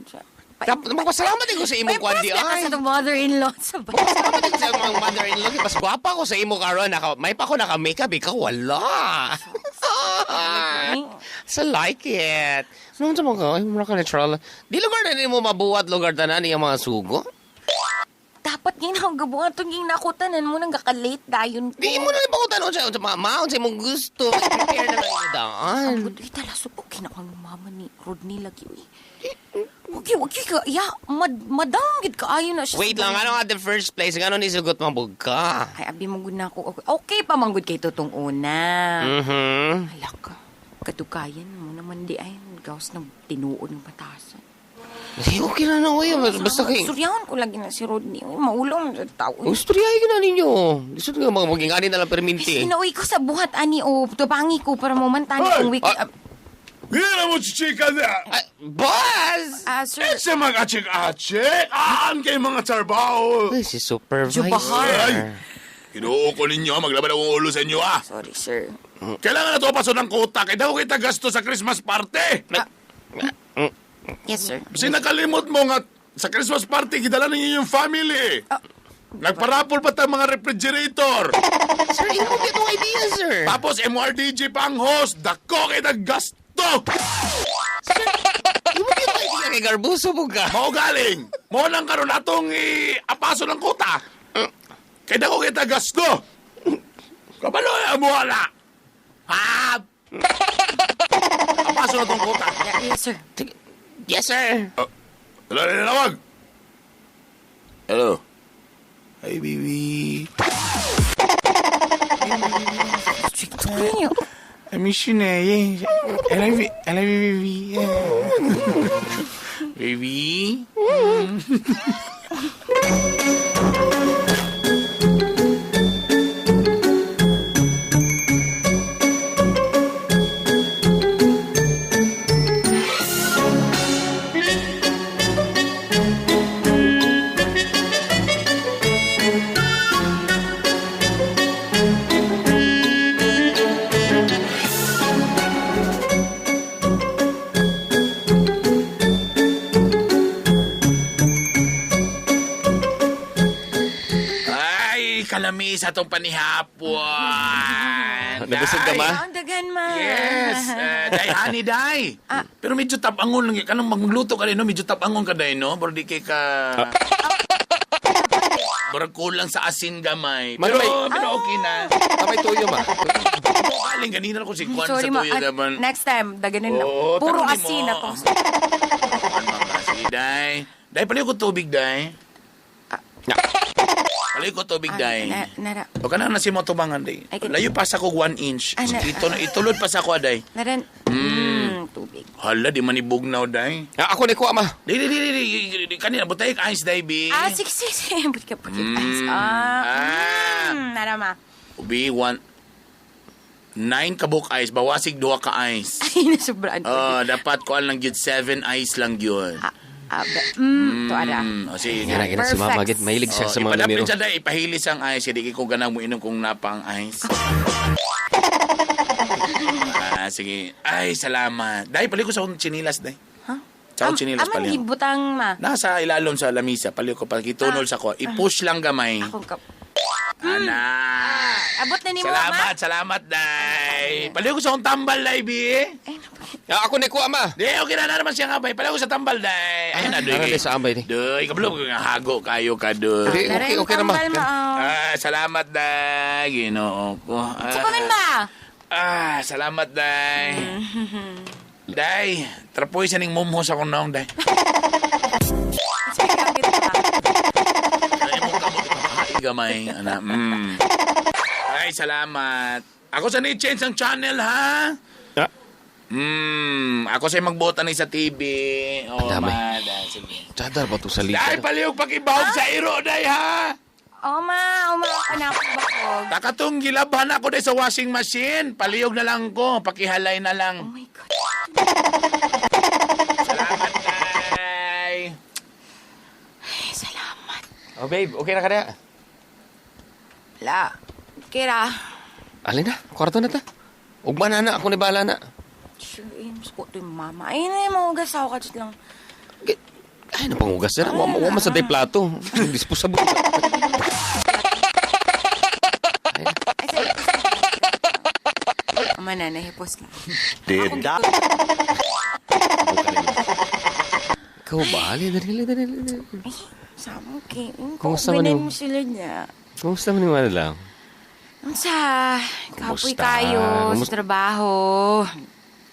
Magpasalamat ko sa imong kwan di ay. Sa mother-in-law sa bahay. Pasalamat ko sa imong mother-in-law. Mas gwapa ko sa imo karon. Naka, may pa ko naka-makeup, ikaw wala. So like it. Ano sa mga, ay, mura ka natural. Di lugar na nimo mabuhat lugar tanan niyang mga sugo. Dapat ngayon ang gabuhaton yung nakutanan mo nang gakalate dayon ko. Di mo na ipakutan tanong sa sa mama, sa imong gusto. Prepare na lang mo daan. Ang good, uy, talaso po, kinakang mama ni Rodney lagi, uy. Wag wag ka, ya, madam, gid kaayo na siya. Wait lang, ano nga the first place? Ngano ni sugot mabog ka? Ay, abi mo gud na ako. Okay, okay pa manggod kay totong una. Mhm. Hala ka. Katukayan mo naman di ay gawas na tinuod ng batasan. Eh, okay na na, uy. Basta kay... Suryahon ko lagi na si Rodney. Uy, maulaw na sa tao. Uy, istoryahin ka na ninyo. Lisod nga mga maging ani na lang perminti. Sinauy ko sa buhat ani o tubangi ko para mamantani Hoy! kong week. Ah! Hindi mo chichika na! Ay, boss! Ah, sir. Etse mag-achik-achik! Aan kay mga trabaho! Ay, si supervisor. Jubahar. Ay! Kinuo ko ninyo, maglaban akong ulo sa inyo, ah! Sorry, sir. Kailangan na to paso ng kota, kaya daw kita gasto sa Christmas party! Yes, sir. Kasi nakalimot mo nga sa Christmas party, gidala ninyo yung family. Nagparapol pa tayong mga refrigerator. Sir, imo ba itong idea, sir? Tapos MRDG pa ang host. Dako kay gasto. Imo ba itong idea kay Garbuso po ka? Mao galing. Mao nang karon atong iapaso ng kota. Kay dako kita gasto. Kabalo ya mo wala. Ha? Apaso na tong kota. Yes, sir. Yes, sir. Hello, nanawag. Hello. Hi, baby. Niyo. I miss you na. Yeah. I love you. I love you, baby. Yeah. Baby? Ay, kalami sa atong panihapon. Nabusog ka, ma? Ang daghan, ma. Yes, day honey day. Pero medyo tapangon lang kanang magluto ka rin no, medyo tapangon ka day no, pero di kay ka Barang kulang sa asin gamay. Man, Pero, pero okay na. Kamay tuyo, ma. Mo galing ganina ko si Kwan sa Sorry, ma. tuyo Ah, naman. next time, daganin na. Oo, Puro tanongin asin mo. na to. Sige, day. Day, paliw ko tubig, day. Paliw ko tubig, day. Ah, nara. O ka na na si mo tubangan, day. Ay, Layo pa sa ko 1 inch. Ah, Ito, itulod pa sa ko, day. Naran. Tubig. Hala, di manibugnaw, day. Ah, ako ni kuha, ma. Di, di, di, di, di, di, kanina, butay ka ice, day, bi. Ah, sige, sige, sige. Ba't ka pagkit ice? Ah, Ah. nara, ma. Ubi, 1, 9 kabuk ice, bawasig duha ka ice. Ay, nasubraan ko. Oh, dapat kuan lang gyud 7 ice lang gyud. To ara. O, sige. Nga na, gina si mama. Perfect. Gid, mahilig siya Oh, sa mga ipadapit lamiro. siya dahil ipahilis ang ice. Hindi ko ganang mo inom kung napa ang ice. Ah, sige. Ay, salamat. Dahil pali ko sa akong chinilas, dahil. Ha? Sa akong chinilas Aman pali. gibutang, ma. Nasa ilalom sa lamisa, pali ko pakitunol sa ko. I-push lang gamay. Akong kap. Ana. Abot na nimo, Salamat, ma. salamat, day. Paliw ko sa akong tambal, day, bi. Ah, ako ni kuha, ma. Di, okay na na naman siya nga, bay. Paliw ko sa tambal, day. Ayun na, doy. Nara sa ambay ni. Doy, kabalo ko nga hago kayo ka, doy. Di, Tara, okay, yung okay na, ma. tambal, ma. oh. Ah, salamat, day. Ginoo ko. Ah, Sa paman, ma. Ah, salamat, day. Day, trapoy sa ning mumho sa akong naong, day. Ay, mo kamot ipakain gamay, ana. Ay, salamat. Ako sa ni-change ang channel, ha? Ah. Ako sa'yo magbuot ani sa TV. Oh, Ang dami. ma, day, sige. Chadar ba to sa Day, lika? palihog pakibahog sa iro, day, ha? Oh, ma. Oh, ma. Ako na ako bakog. Takatong gilabhan ako day sa washing machine. Palihog na lang ko, pakihalay na Oh lang. my God. Salamat, day. Ay, salamat. Oh, babe, okay na ka na. La. Kira. Alin na, kwarto na ta. Ugma na na, ako ni bahala na. Sure, eh, mas ko to yung mama. Ay, na yung mahugas ako ka lang. Ay, napangugas na. Wa wa man sa day plato. Disposable. Ay, sorry. Ama na, nahipos na. Did not. Ikaw ba? Dali, dali, dali, dali. Ay, sama okay. Kumusta man Kumusta yung- mo sila niya? Kumusta man yung ano lang? Unsa, kapoy Kumusta? kayo sa Kumusta? trabaho.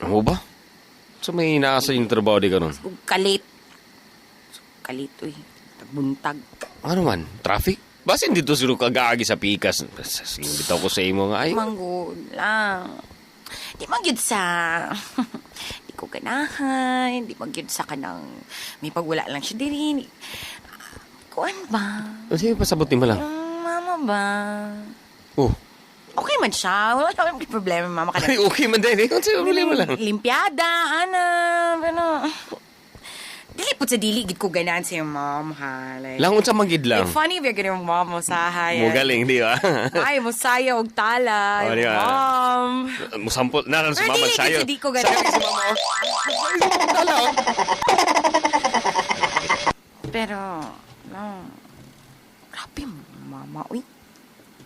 Ano ba? So may inaasa yung trabaho di karon. Ug kalit. Kalit, uy. Tagbuntag. Ano man? Traffic? Basin dito siguro kagaagi sa pikas. Sige, bitaw ko sa imo nga. Ay, Manggod lang. Di man gyud sa... di ko ganahan. Di man gyud sa kanang... May pagwala lang siya diri. Kuan ba? sige, pasabot ni mo lang. Mama ba? Oh. Okay man siya. Wala kami problema, mama ka Ay, okay man din. Eh. Unsa problema lang? Limpiada, ana, pero... Dili po sa dili, gid ko ganahan sa iyong mom, ha? Like, Lang unsa man gid lang. Like, funny if you're getting mom mo sa hay. Mo galing, di ba? Ay, mo saya og tala. Oh, di ba? Mom. Musampol na lang sa Pero mama dili gid sayo. sa di ko ganahan. Sayo si mama. oh. Tala oh. Pero, no. Grabe, mama, uy.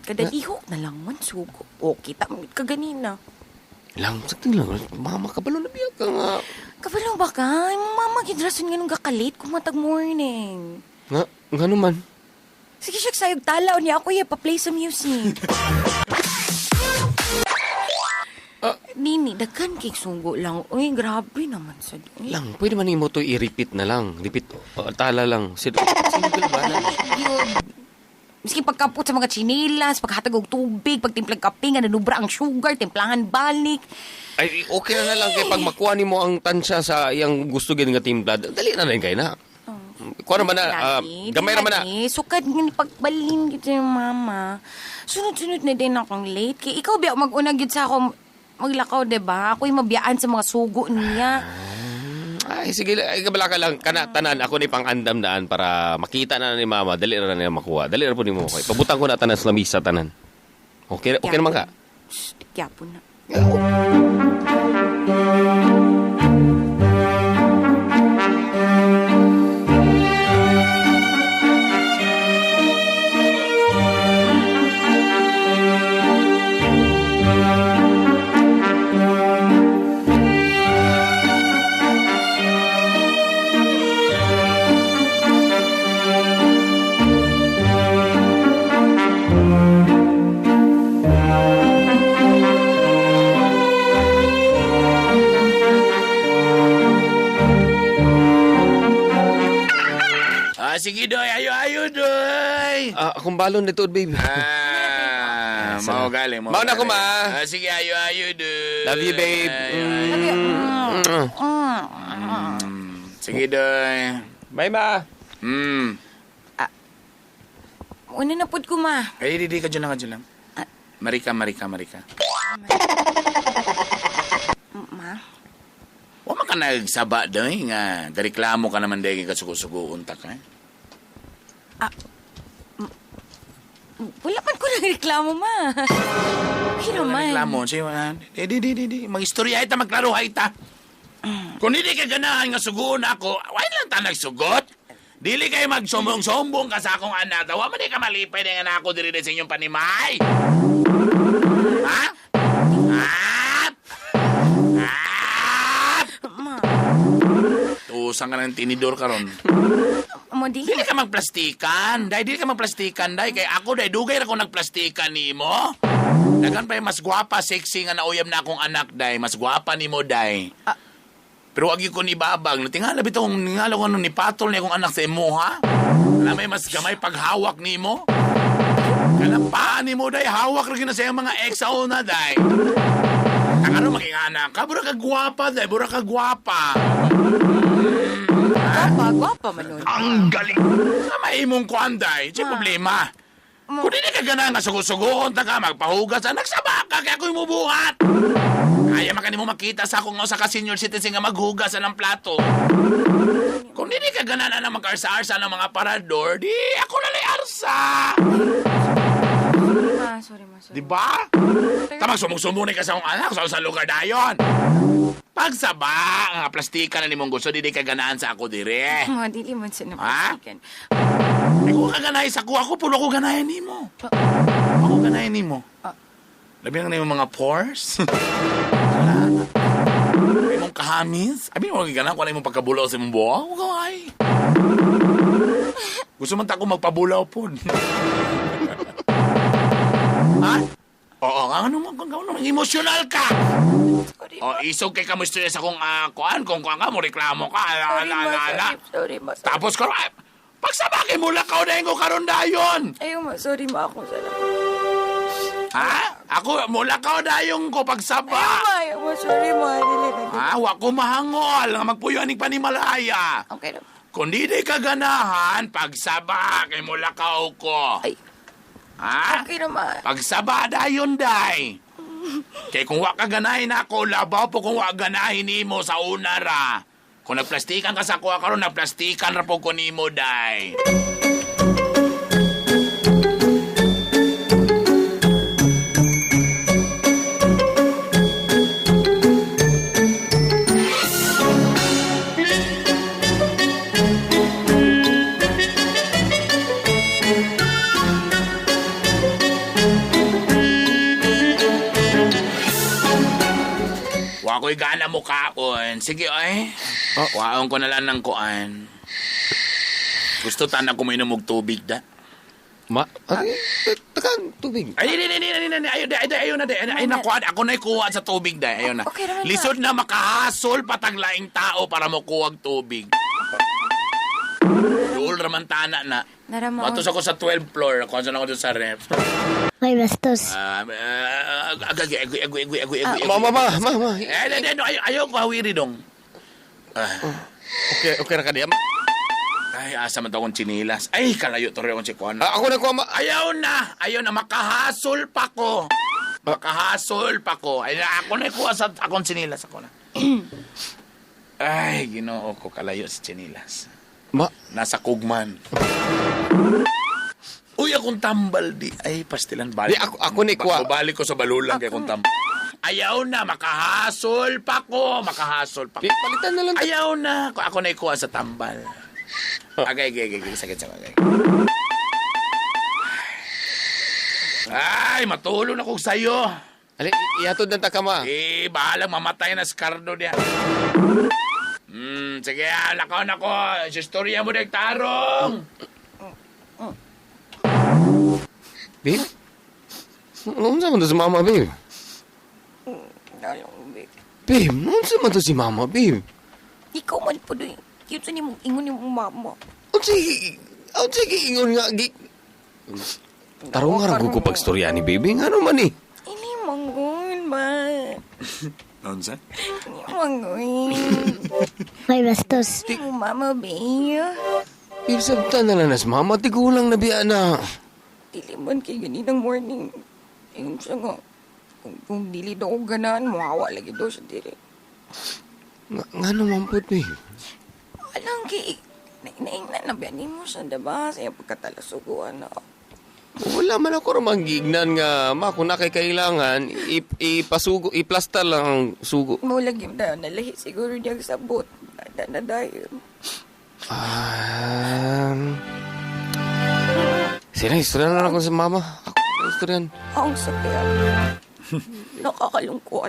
Kadalihok na lang man, sugo. O, kita mo ka ganina. Lang, sakting lang. Mama, kabalo na biya ka nga. Kabalo ba ka? Imong mama, gidrason nga nung gakalit kumatag morning. Nga, nga naman. Sige siya, sayog tala. O niya ako, ya, pa-play some music. Nini, daghan kay sunggo lang. Uy, grabe naman sa uy. Lang, pwede man nimo to i-repeat na lang. Repeat, oh, tala lang. Single ba na? Yun. Miski pagkapot sa mga chinelas, paghatag og tubig, pagtimplag kape, nga nanubra ang sugar, timplahan balik. Ay, okay na na lang kay pag makuha nimo ang tansya sa iyang gusto gid nga timplad, dali na lang kay na. Kuha naman na, Lagi, gamay naman na. lagi. Sukad nga ni pagbalin gid yung mama. Sunod-sunod na din akong late. Kay ikaw biya mag-una gid sa ako maglakaw, 'di ba? Ako'y mabiyaan sa mga sugo niya. Ay, sige, ay, kabala ka lang. Kana, tanan, ako ni pang-andam daan para makita na ni mama. Dali na nila makuha. Dali na po ni mo. Okay. Pabutang ko na tanan sa lamisa, tanan. Okay, okay naman ka? Shh, Gyapon na. Ah, sige, doy. Ayo, ayo, doy. Ah, akong balon na tuod, babe. Ah, mao galing, mao Mao na ko, galing. ma. Ah, sige, ayo, ayo, doy. Love you, babe. Ayo, ayo. Sige, doy. Bye, ma. Una na pud ko, ma. Ay, di, di, kadyo lang, kadyo lang. Marika, Marika, Marika. Ma? Wa man ka nagsaba, doy, nga. Gareklamo ka naman, doy, kay kasugo-sugo unta ka. Wala man ko nagreklamo, ma. Okay naman. Reklamo, siya, ah, di, di, di, di, di. Mag-istorya ita, magklaro ita. Kung hindi ka ganahan nga suguon ako, why lang ta nagsugot? Dili kay magsumbong-sumbong ka sa akong anak. Wa man di ka malipay na nga ako diri sa inyong panimay. Ha? At? At? Ma, Tuusang ka ng tinidor karon. mo di. Dili ka magplastikan. Day, dili ka magplastikan, day. Kay ako, day, dugay ra ko nagplastikan nimo. Dagan pa yung mas gwapa, sexy nga nauyab na akong anak, day. Mas gwapa nimo, day. Pero wag ko ni babag. Tingala bitaw kung ningalo ko ano ni patol ni akong anak sa imo, ha? Alam may mas gamay paghawak nimo. Kanang paa nimo, day. Hawak ra gyud na sa iyang mga ex sa una, day. Ang ano maging anak ka? Bura ka gwapa, day. Bura ka gwapa. Gwapa, gwapa man nun. Ang galing! Tama imong kuan, day. Siya problema. Kung hindi ka ganahan nga sugo-sugoon ta ka, magpahugas, anak sa baka, kaya ako'y mubuhat. Kaya man kanimo makita sa akong usa ka senior citizen nga maghugas ng plato. Kung hindi ka ganahan na mag-arsa-arsa ng mga parador, di ako na lay arsa. Ma, sorry ma, sorry. Di ba? Tamang sumong-sumong ka sa akong anak sa lugar dayon. Pagsaba, nga plastika na nimong gusto, di ka ganahan sa ako dire. Ma, dili man siya Ha? naplastikan. Ay, kung ka ganahin sa ako, ako pulo ko ganahin nimo. Ako ganahin nimo. Labi na nimo mga pores. Wala. Imong kahamis. Abi mo ganahan kung ano imong pagkabulaw sa imong buhok. Huwag ka ay. Gusto man ta ako magpabulaw pod. Ha? Oo, nga ano man kung ano, emosyonal ka. Sorry O, ma. isog kay kamusta sa kung kuan, kung kuan ka mo reklamo ka. Ala, Sorry ala, ma, ala, ala. sorry, sorry ma. Sorry. Tapos ko, ay, pagsabaki mo lang kao na ko karon dayon. Ayaw ma, sorry ma ako. Salamat. Ha? Ako, mula kao dayon ko pagsaba. Ayaw ma, ayaw ma, sorry ma. Dili na. Ha? Wa ko mahangol nga magpuyo aning panimalaya. Okay na. Kung di di ka ganahan, pagsaba kay mula kao ko. Ay, Ha? okay na ma. Pagsaba dayon day. Kay kung wa ka ganahin ako, labaw po kung wa ganahin nimo sa una ra. Kung nagplastikan ka sa kuha karon, nagplastikan ra po ko nimo day. Wa ko'y gana mo kaon. Sige, ay. Waon ko na lang ng kuan. Gusto tanan ko mainom og tubig da. Ma, ay, takan, tubig. Ay, di, di, di, di, di, di, ayaw, di, ay, di, ayaw na, di, ay, ay, nakuha, ako na kuha sa tubig, di, ayaw na. Okay naman na. Lisod na makahasol pataglaing tao para mokuha og tubig. Duol raman tana na. Narama. Matos ako sa 12th floor, kuha ako doon sa ref. May bastos. Ah, ah, agay, agoy, agoy, agoy, agoy, agoy. Ma, ma, ma, ma, ma. Eh, di, di, no, ayaw, ayaw ko hawiri dong. Okay, okay ra ka diya. Ay, asa man to akong chinilas. Ay, kalayo to rin akong chikuan. Ah, ako na kuha, ma. Ayaw na! Ayaw na! Makahasol pa ko! Makahasol pa ko. Ay, ako na kuha sa akong chinilas. Ako na. Ay, ginoo ko. Kalayo sa chinilas. Ma, Nasa kugman. Uy, akong tambal di. Ay, pastilan balik. Di, ako ni kuha. Balik ko sa balulang kay akong tambal. Ayaw na! Makahasol pa ko! Makahasol pa ko. Di, palitan na lang. Ayaw na. Ako, ako na ikuha sa tambal. Agay, agay, agay, agay. Sakit, sakit, agay. Ay, matulog na ko sa'yo. Ali, ihatod na ta ka, ma. Eh, bahala, mamatay na si Cardo niya. Sige, ah, lakaw na ko. Sa istorya mo, tarong. Babe? Ano man to si mama, babe? Dalong, babe. Babe, ano man to si mama, babe? Ikaw man po doon. Cute sa nimong ingon ni mong mama. Unsa giingon nga gi Tarong nga ra ko pagstorya ni baby ngano man eh. Ini manggon ba? Unsa? Ini manggon. May bastos. Ini mong mama, babe. Babe, sabtan na lang nas mama tigulang na biya na. Dili man kay ganinang morning. Ingon siya nga. Kung dili daw ko ganahan, muhawa lagi daw siya diri. Ngano man pud babe? Alang kay naingnan na ba nimo siya, diba? Sa iyang pagkatalasuguan na. Wala man ako ramang giignan nga ma kung na kay kailangan ipasugo iplasta lang ang sugo. Mo lagi na nalahi siguro niya ang sabot. Na na dayon. Sina, istorya na lang ako sa mama. Ako, istoryan. Ang sakit. Nakakalungkot.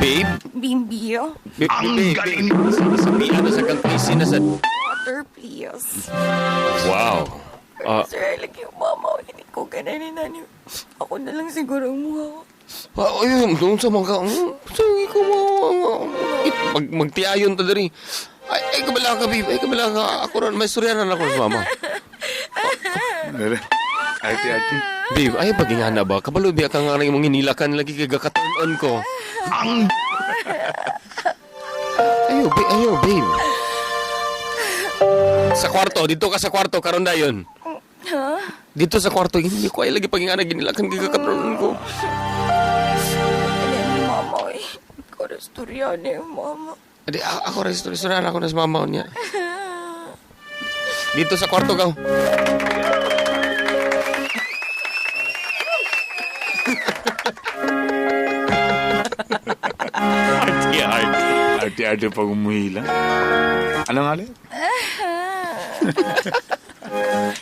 Babe? Bimbi, Ang galing! Sabihan na sa kang PC na sa... water please. Wow. Ah, Sir, lagi yung mama. Hindi ko gananin na niyo. Ako na lang siguro ang mukha ko. Ayun, doon sa mga... Sige ko mo... Magtiayon ta diri. Ay, kabala ka, babe. Ay, kabala ka. Ako ron, may istorya na ako sa mama. Arte, arte. Babe, ay, pagingana ba? Kabalo, biya ka nga rin imong hinilakan lagi kay gaka-turn on ko. Ang... Ayo, babe. Ayo, babe. Sa kwarto, dito ka sa kwarto, karon dayon. Ha? Dito sa kwarto, hindi ko ay lagi pagingana ginilakan kay gaka-turn on ko. Ano yung mama eh. Ko istorya na yung mama. Adi, ako rin, istorya na ako na sa mama niya. Dito sa kwarto ka. Arte, arte. Arte, arte pag umuhila. Ano nga ulit?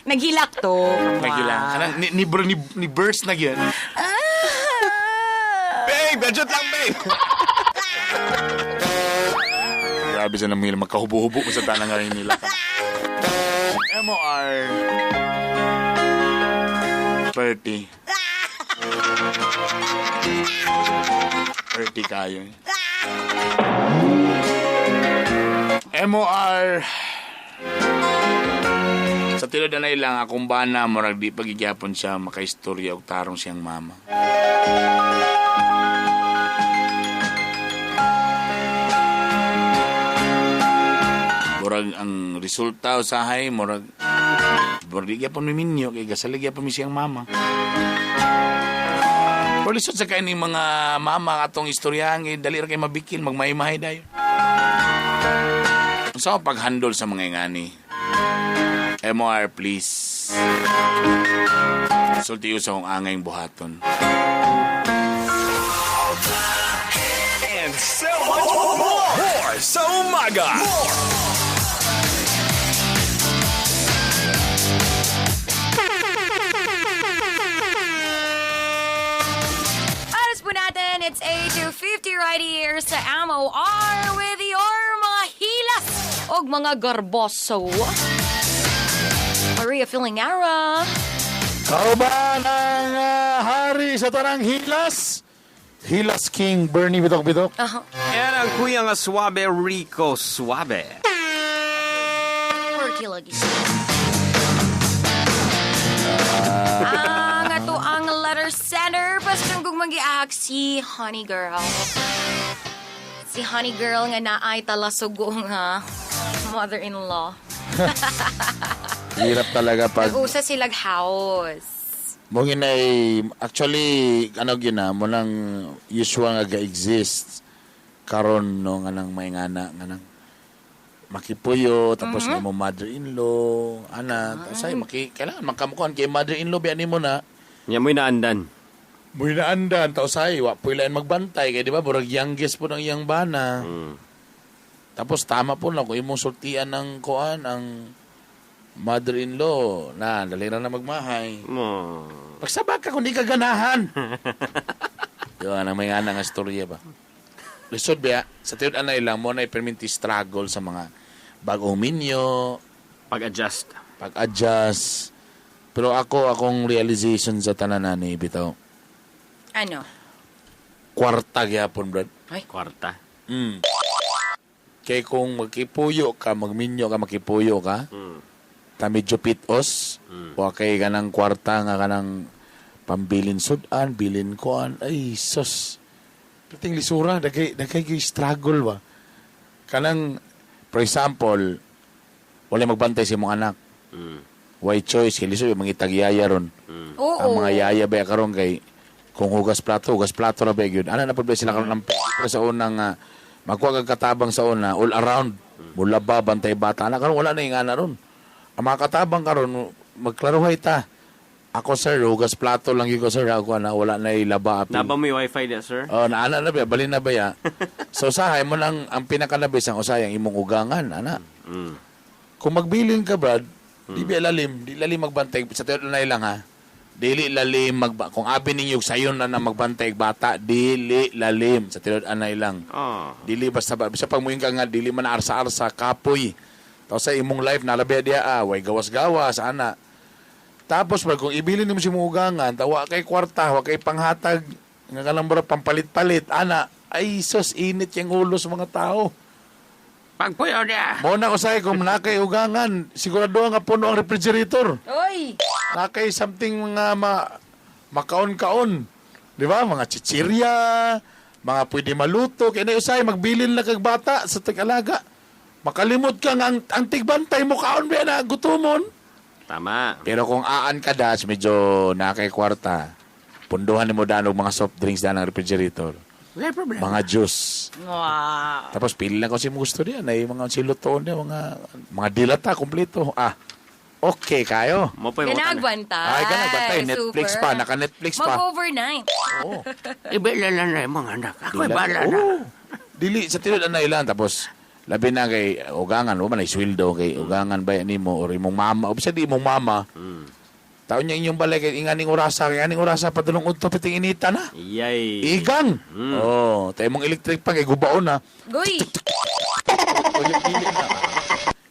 Naghilak to. Nagila. Ano, ni burst na yan. Babe, budget lang, babe. Grabe sa namihila. Magkahubo-hubo mo sa tanang nga rin nila. MOR 30. 30 kayo. Eh. MOR sa tilod na lang akong bana murag di pagigyapon siya makaistorya og tarong siyang mama. Murag ang resulta usahay murag murag di gyapon miminyo kay gasalig gyapon mi siyang mama. Pero lisod sa kay ning mga mama atong istoryahan kay dali ra kay mabikin magmahimahay dayon. Unsa ang paghandle sa mga ingani? MOR please. Sulti sa akong angay buhaton. And so much more. More sa umaga. More. Oras po natin, it's 8:50 right here sa MOR with your mga hilas og mga garboso. Maria Filingara. Kauban ang hari sa tanang hilas. Hilas King Bernie Bidok Bidok. Yan ang kuya nga suabe, Rico Suabe. Quirky lagi. Ang ato ang letter sender basta kung magiahak si Honey Girl. Si Honey Girl nga naay talasugo nga mother-in-law. Hirap talaga pag Nag-usa silag house. Mong inay, actually, ano gina, mo nang usual nga ga-exist karon no nga nang may ngana nga nang makipuyo tapos nga mo mother-in-law ana tapos ay maki kailangan magkamukuan kay mother-in-law biya nimo na Nya mo'y naandan. Muy naandan tapos ay wa po ilan magbantay kay di ba murag youngest po ng iyang bana. Tapos tama po na kung imong sultian ng kuan ang mother-in-law na dali ra na magmahay. Pagsabak ka kung di ka ganahan. Yun, ang may nga nga istorya ba? Lisod ba? Sa tiyon anay lang mo na iperminti struggle sa mga bagong minyo. Pag-adjust. Pag-adjust. Pero ako, akong realization sa tanan ni bitaw. Ano? Kwarta gyapon, brad. Ay. Kwarta. Mm. Kay kung magkipuyo ka, magminyo ka, makipuyo ka, ta medyo pitos, wa kay kanang kwarta nga kanang pambilin sudan, bilin kuan, ay sus. Piting lisura, dagay dagay struggle ba. Kanang for example, wala magbantay sa imong anak. Why choice kay lisod yung mga itagyaya ron. Oo. Ang mga yaya ba karon kay kung hugas plato ra ba gyud. Ana na pud ba sila karon ang pero sa unang makuha kag katabang sa una all around. Mula ba bantay bata ana karon wala na yung ana ron. Ang mga katabang karon magklaruhay ta. Ako sir, hugas plato lang gyud ko sir, ako ana wala na ilaba apil. Naba mo yung wifi na, sir? Oh, naana na ba? Balin na ba ya? So usahay mo lang ang pinakalabis ang usahay ang imong ugangan, ana. Kung magbilin ka, Brad, di ba lalim, di lalim magbantay sa tinuod na lang ha. Dili lalim magba kung abi ninyo sayon na na magbantay og bata, dili lalim sa tinuod anay lang. Oh. Dili basta ba bisa pag muingon ka nga dili man arsa-arsa kapoy. Tapos sa imong life nalabi diya ah, way gawas-gawas ana. Tapos pag kung ibilin nimo si ugangan, tawa kay kwarta, wa kay panghatag nga kanang mura pampalit-palit ana. Ay sus init yung ulo sa mga tao. Pagpuyo niya. Mo na usay kung nakay ugangan, sigurado nga puno ang refrigerator. Oy! Nakay something mga makaon-kaon. Di ba? Mga chichirya, mga pwede maluto. Kaya na usay, magbilin lang kag bata sa tag-alaga. Makalimot ka nga, ang tigbantay mo kaon ba na gutomon. Tama. Pero kung aan ka das, medyo nakay kwarta, punduhan mo daan og mga soft drinks daan ang refrigerator. Wala problema. Mga juice. Wow. Tapos pili lang kung sino gusto niya. Na yung mga silutoon niya, mga dilata, kompleto. Ah, okay kayo. Mo pa yung Ganagbantay. Ay, ganagbantay. Netflix Super. pa, naka-Netflix pa. Mag-overnight. Oo. Ibila lang na yung mga anak. Ako'y Dila- bahala na. Oo. Dili, sa tinud anay lang. Tapos, labi na kay ugangan, wa man ay sweldo kay ugangan ba nimo or imong mama, o bisa di imong mama. Taon niya inyong balay kay inganing orasa, kay inganing orasa padulong udto piting inita na. Yay. Igang. Oh, tayo mong electric pa kay gubaon na. Goy!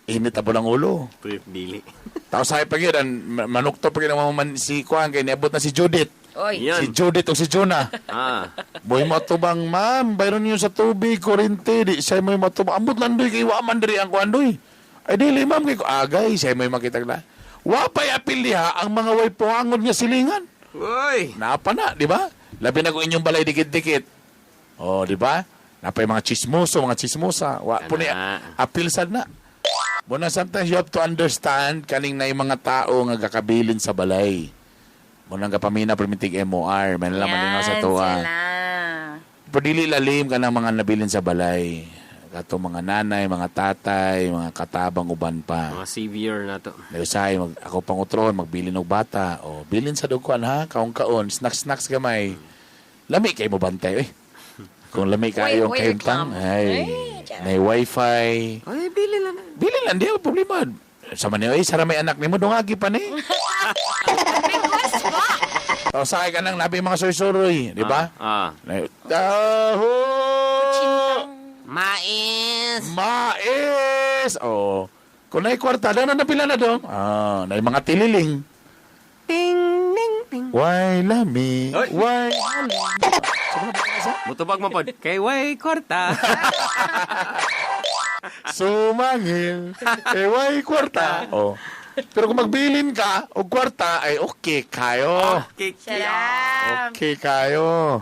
Init na po ng ulo. Trip dili. Tapos sabi pa yun, ang manukto pa yun ang man si Kuan, kay niabot na si Judith. Oy! Yan. Si Judith o si Jonah. Ah. Boy matubang, ma'am, bayron niyo sa tubig, kurente, di siya mo'y matubang. Ambot lang doy, kay wa man diri ang kuan doy. Ay dili ma'am, kay agay, siya mo'y makita na. Wa pa'y apil diha ang mga way puangon nga silingan. Uy. Napa na, di ba? Labi na kung inyong balay dikit-dikit. Oh, di ba? Napay mga chismoso, mga chismosa. Wa po ni Kana. apil sad na. Muna sometimes you have to understand kaning na mga tao nga gakabilin sa balay. Muna nga pamina permitig MOR, may nalaman din sa Yan tuwa. sila. Pero dili lalim ka ng mga nabilin sa balay. Kato mga nanay, mga tatay, mga katabang uban pa. Mga savior na to. Nagusay, ako pang utrohon, magbilin og bata. O, bilin sa dugkuan ha, kaon-kaon, snacks-snacks gamay. Lami kay mo bantay, eh. Kung lami kayo Way- way kahimtang, reklamo. ay, Ay, charot. may wifi. Ay, bili lang. Bilin lang, di ako problema. Sa man ay, sara may anak nimo dungagi pa ni. Request pa! O, sakay ka nang nabi mga suroy-suroy, di ba? Ah. Taho! Mais. Mais! O, kung na'y kwarta, dana na pila na dong. Ah, na'y mga tililing. Ting, ning, ting. Why lami? Oy. Why Mutubag mo pod. Kay way kwarta. Sumangil. Eh, why kwarta? Oh. Pero kung magbilin ka og kwarta, ay okay kayo. Okay. Salam! Okay kayo.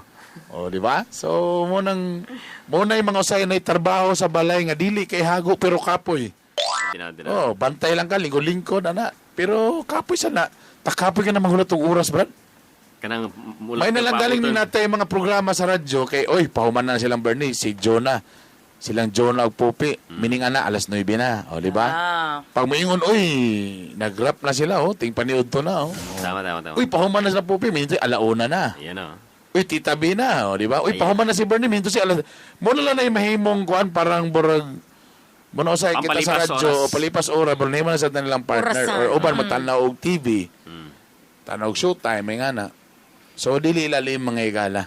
O, di ba? So, munang muna yung mga usay na trabaho sa balay nga dili kay hago pero kapoy. Dina, dina. Oh, bantay lang ka, lingkod-lingkod, ana. Pero kapoy sana. Takapoy ka na manghulat og oras, brad. Kanang mula May nalang galing ni natay mga programa sa radyo kay oy pahuman na silang Bernie si Jonah. Silang Jonah ug Pupi, mining ana alas 9 na, o di ba? Ah. Pag moingon oy, nag-rap na sila oh, ting paniud to na oh. Tama, tama, tama. Uy, pahuman na sila Pupi, minto alauna na. Yan o. Uy, Tita B na, o di ba? Uy, Ayan. pahuman na si Bernie, minto si alas. Mo na lang na mahimong kuan parang burag mo na usay kita sa Pampalipas radyo, oras. o palipas oras, pero nahimo na sa nilang partner Orasan. or uban matanaw og TV. Tanaw og showtime, may nga na. So, dili lalim mga igala.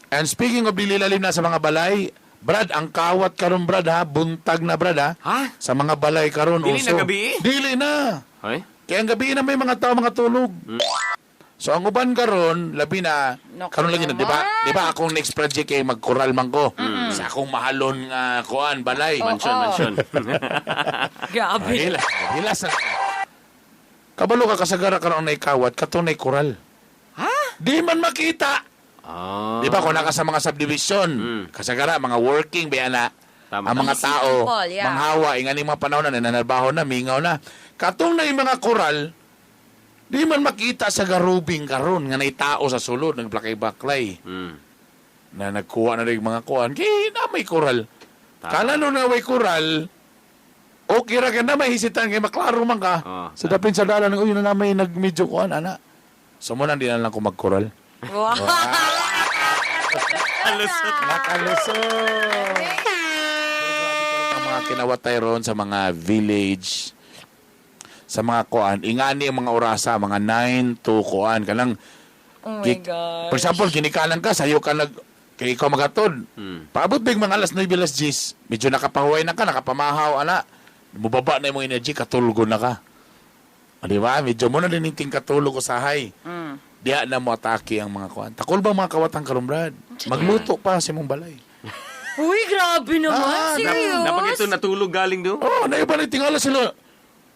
And speaking of dili lalim na sa mga balay, Brad, ang kawat karon Brad ha, buntag na Brad ha. Ha? Sa mga balay karon Dili uso. na gabi? Dili na. Hoy? Kaya ang gabi na may mga tao mga tulog. So ang uban karon labi na Naku karon lagi na, di ba? naman. Di ba akong next project kay magkoral man ko. Sa akong mahalon nga kuan balay. Mansyon, mansyon. Grabe. Ah, hila, hilas na. Kabalo ka kasagara karon na ikawat kato na koral. Ha? Di man makita. Ah. Di ba kung naka sa mga subdivision, kasagara mga working ba na Tama, ang tama. mga Busy tao, people, yeah. manghawa, ingani mga panahon na nanarbaho na, mingaw na. Katong na yung mga koral, di man makita sa garubing karon nga nay tao sa sulod nagblakay-baklay na nagkuha na rin mga kuan kay na may koral. Tama. Kala no na may koral, okay ra ka na may hisitan kay maklaro man ka. Oh, sa dapin sa dalan uy na may nagmedyo kuan ana. So mo nang di na lang ko magkoral. Wow. Kalusot. Nakalusot. Ang mga mga kinawatay ron sa mga village, sa mga kuan, ingani ang mga orasa, mga 9 to kuan, kanang Oh my God. For example, ginikanan ka, sayo ka nag kay ikaw magatod. Paabot big mga alas 9, alas 10. Medyo nakapahuway na ka, nakapamahaw, ana. Mubaba na imong energy, katulgo na ka. O, di ba? Medyo mo na din ting katulog usahay. Diya na mo atake ang mga kuan. Takol ba mga kawatang karon, Brad? Magluto pa sa imong balay. Uy, grabe naman. Serious? Dapat ito natulog galing do. Oh, na iba na tingala sila.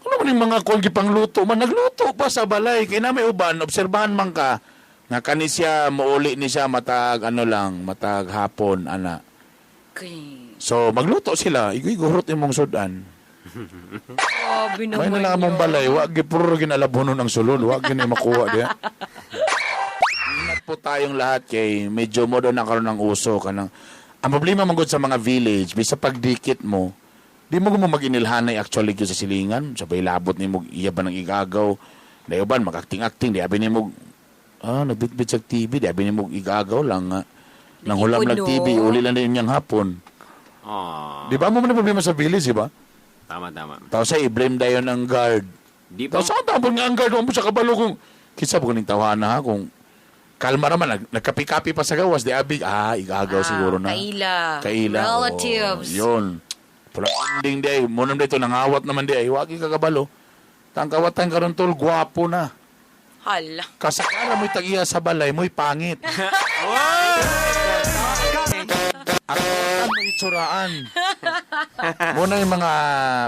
Ano man yung mga kuan gipangluto man nagluto pa sa balay kay na may uban obserbahan man ka nga kani siya muuli ni siya matag ano lang matag hapon ana. Okay. So magluto sila, igoy-gurot imong sudan. Grabe May naman na lang among yun. balay, wa gi puro ginalabonon ang sulod, wa gini makuha diya. Ingat po tayong lahat kay medyo mo doon nakaroon ng uso kanang ang problema man gud sa mga village, bisa pagdikit mo, di mo mo maginilhanay actually gyud sa silingan, sabay labot nimo iya ba ng igagaw. Dayoban mag-acting-acting, di abi nimo nagbitbit sa TV, di abi nimo igagaw lang nga. Nang hulam Lagi nag po, TV, no? uli lang din niyang hapon. Ah, Di ba mo man ang problema sa village, di ba? tama, tama. Tapos ay i-blame dayon ang guard. Di pa Tapos saan tapon nga ang guard? Huwag mo siya kabalo kung... Kinsa ba kuning tawahan na ha? Kung kalma naman, nagkapi-kapi pa sa gawas, di abi, igagaw siguro na. Kaila. Kaila. Relatives. Oh, yun. Pula ending di ay, munang dito, nangawat naman di ay, wagi kakabalo. Tangkawatan karon tol, gwapo na. Hala. Kasakara mo'y tag-iya sa balay, mo'y pangit. Ang mo'y itsuraan. Muna yung mga...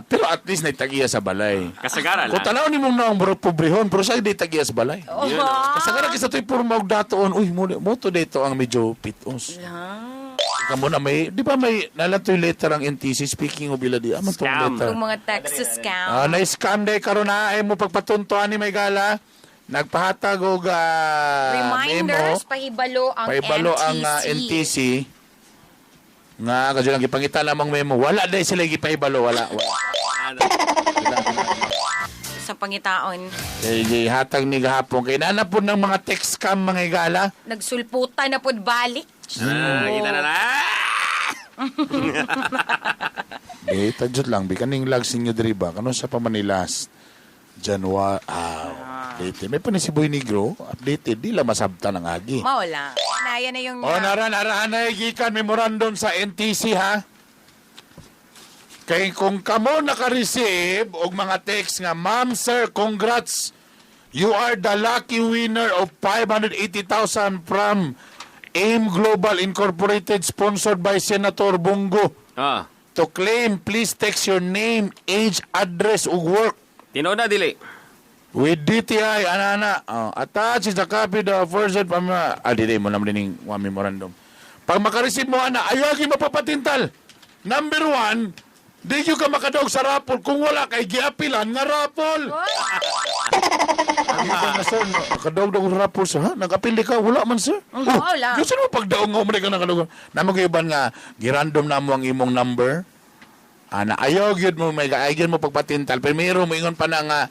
Pero at least naitagiya sa balay. Kasagaran Kung lang. tanaw ni mong naong bro pobrehon, pero siya di tagiya sa balay. Oh. Kasagaran kisa to'y puro maugdatoon. Uy, mo to dito ang medyo pitos. Ika muna may, di ba may, nalantoy letter ang NTC, speaking of ila di, aman tong Scam. letter. Yung mga text scam. Na-scam day karon na ay mo pagpatunto ani may gala. Nagpahatag og Reminders, memo, pahibalo ang pahibalo NTC. ang NTC. Nga kadyo lang gipangita lamang memo. Wala day sila gipahibalo, wala. Wala. Sa pangitaon. Kay gihatag ni gahapon kay nana po ng mga text scam mga igala. Nagsulputan na pod balik. Kita na na. Eh, tadyot lang bi kaning logs ninyo diri ba? Kano sa pa Manilas? January, updated. May pa ni si Boy Negro, updated. Di lang masabtan ang agi. Mawala. Naya na yung... O, nara, nara, anay, gikan memorandum sa NTC, ha? Kay kung kamo naka-receive og mga text nga, Ma'am, sir, congrats. You are the lucky winner of 580,000 from AIM Global Incorporated sponsored by Senator Bongo. To claim, please text your name, age, address, ug work. Tinuod na dili. With DTI, ana ana. Oh, attach is the copy the first pa dili mo naman din yung memorandum. Pag makareceive mo ana, ayaw gyud mapapatintal. Number one, di gyud ka makadaog sa rapol kung wala kay giapilan nga rapol. Ang iba na, sir, no, nakadaog daw sa rapol sir, ha? Nagapili ka, wala man sir. Mm, wala. Gusto mo pagdaog nga umay ka nakadaog. Namo gyud uban nga girandom na mo ang imong number. Ana, ayaw gyud mo may ayaw gyud mo pagpatintal. Primero moingon pa na nga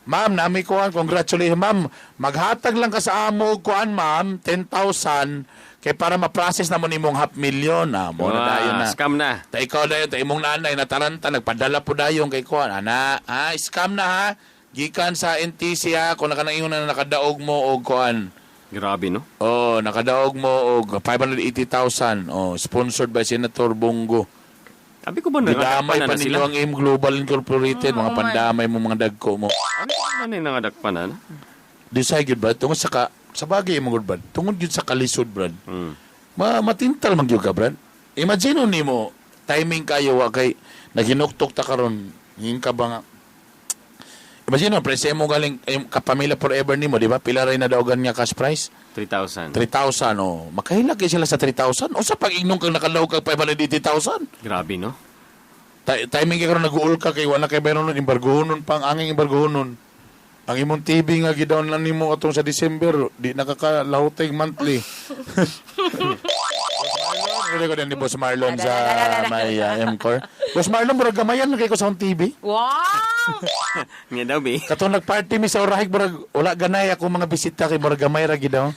Ma'am, nami kuan, congratulations ma'am. Maghatag lang ka sa amo og kuan ma'am, 10,000 kay para ma-process na mo nimong half million. Mo na dayon na. Scam na. Ta ikaw dayon ta imong nanay nataranta nagpadala po dayon kay kuan. Ana, scam na ha. Gikan sa NTC ha, kung nakanaingon na nakadaog mo og kuan. Grabe no. Oh, nakadaog mo og 580,000. Oh, sponsored by Senator Bongo. Sabi ko ba Gidamay nangadakpan pa na sila? ninyo ang AIM Global Incorporated, mga pandamay mo, mga dagko mo. Ano yung nangadakpan na? Decide gyud ba? Tungod sa ka, sa bagay mo gud brad. Tungod gyud sa kalisod brad. Matintal man gyud ka brad. Imagine nimo timing kayo wa kay naghinuktok ta karon. Hingin ka ba nga Imagine mo, prese mo galing kapamilya forever nimo, di ba? Pila ray na daogan nga cash prize? 3,000. 3,000 oh. Makahilak kay sila sa 3,000. Unsa pag ignong kang nakalaw kag 580,000? Grabe no. Timing kay karon nag-uul ka kay wala kay bayron nun embargohonon pa ang anging embargohonon. Ang imong TV nga gidown lang nimo atong sa December, di nakakalahutay monthly. Boss Marlon, ko din ni Boss Marlon sa may MCOR. Boss Marlon, murag gamayan na kay ko sa akong TV. Wow! Nga daw, bi. Katong nagparty mi sa Orahig, murag wala ganay ako mga bisita kay murag gamay ra gid daw.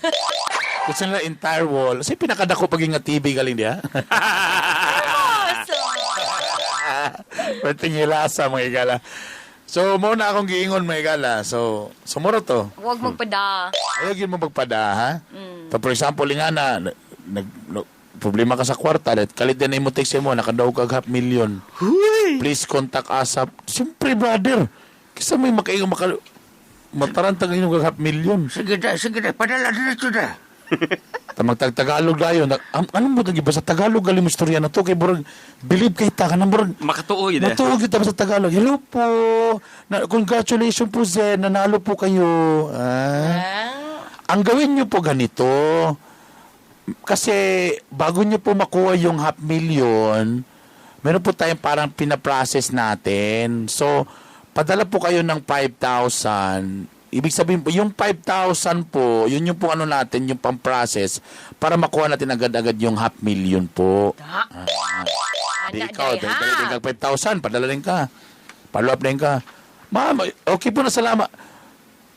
Gusto nila entire wall. Kasi pinakadako pag nga TV galing diha. Perting hilasa, mga higala. So, mo na akong giingon, mga higala. So, sumuro to. Huwag magpada. Ayaw yun mo magpada, ha? For example, nga na, nag, no, problema ka sa kwarta, at kalit din na imo text mo, nakadaw kag half million. Please contact ASAP. Siyempre, brother. Kisa may makaingon, matarantang inyong kag half million. Sige da, sige da. Padala dito da. Tamang Tagalog dayon. Anong mo ba sa Tagalog galing mo istorya na to kay burag believe kay ta kanang burag Makatuo yun eh. Matuog kita sa Tagalog. Hello po. Na, congratulations po Zen, nanalo po kayo. Ah. Ang gawin niyo po ganito. Kasi bago niyo po makuha yung half million, meron po tayong parang pinaprocess natin. So, padala po kayo ng 5,000. Ibig sabihin po, yung 5,000 po, yun yung po ano natin, yung pang-process para makuha natin agad-agad yung half million po. Di Ana, ikaw, day, ha? dali din kag 5,000, padala din ka. Follow up din ka. Ma'am, okay po na salamat.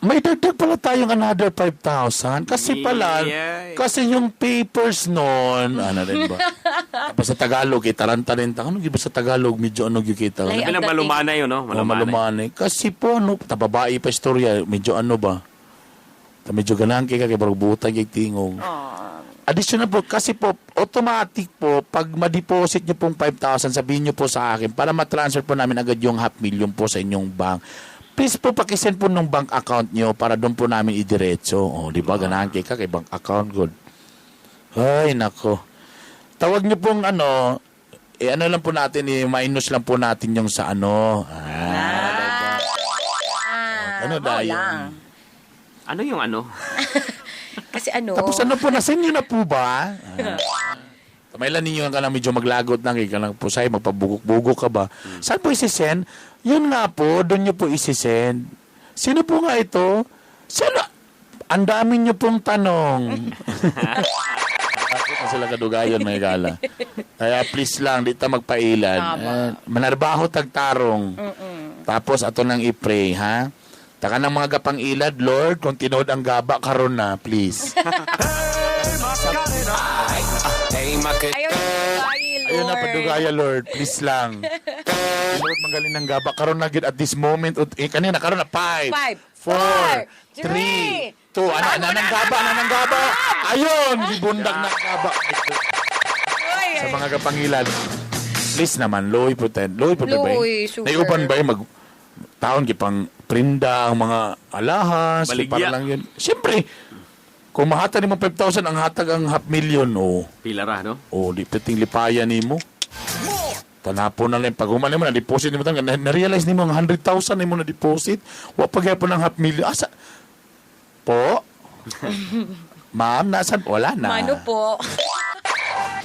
May dagdag pala tayong another 5,000 kasi pala, Yeah. kasi yung papers noon, ano rin ba? Tapos sa Tagalog, eh, taranta rin. Ano ba sa Tagalog, medyo ano yung kita? Lay Sabi ang lang dating. malumanay yun, no? Oh, malumanay. Kasi po, ano, tababae pa istorya, medyo ano ba? Ta medyo ganahan kay ka, kay barog butan kay tingog. Additional po, kasi po, automatic po, pag ma-deposit nyo pong 5,000, sabihin nyo po sa akin, para ma-transfer po namin agad yung half million po sa inyong bank. Please po, pakisend po ng bank account nyo para doon po namin idiretso. O, di ba? Ganahan kay ka, kay bank account, good. Ay, nako. Tawag nyo pong ano, eh ano lang po natin, eh, minus lang po natin yung sa ano. Ah, ano mao dayon? lang. Ano yung ano? Kasi ano, Tapos ano po, nasend nyo na po ba? Ah. Tamailan ninyo ang kanang medyo maglagot na kay kanang pusay, magpabugok-bugok ka ba? Saan po isisend? Yun nga po, doon nyo po isisend. Sino po nga ito? Sino? Ang dami nyo pong tanong. Bakit na sila kadugayon, may gala. Kaya please lang, di ta magpailan. Eh, manarbaho tagtarong. Tapos ato nang i-pray, ha? Taka ng mga gapang ilad, Lord, kung tinuod ang gaba, karon na, please. Ayaw na Lord. Ayun na, padugaya, Lord. Please lang. Lord, magaling ng gaba. Karon na gyud at this moment. Eh, kanina, karon na. 5, Five, 4, four, 3, 2. Ano, ano, anang gaba, anang gaba. Ayun, gibundak na ang gaba. Sa mga kapangilan. Please naman, loy po tayo. Loy po ba? Loy, super. Naiuban ba yung mag taon gipang prinda ang mga alahas, Baligya. para lang yun. Siyempre, kung mahatag nimo 5,000, ang hatag ang half million, oh. Pila ra, no? Oh, di piting lipaya nimo. Tanapon na lang pag human nimo na deposit nimo tan na-realize nimo ang 100,000 nimo na deposit. Wa pa gyapon ang half million. Asa? Po? Ma'am, nasan? Wala na. Mano po.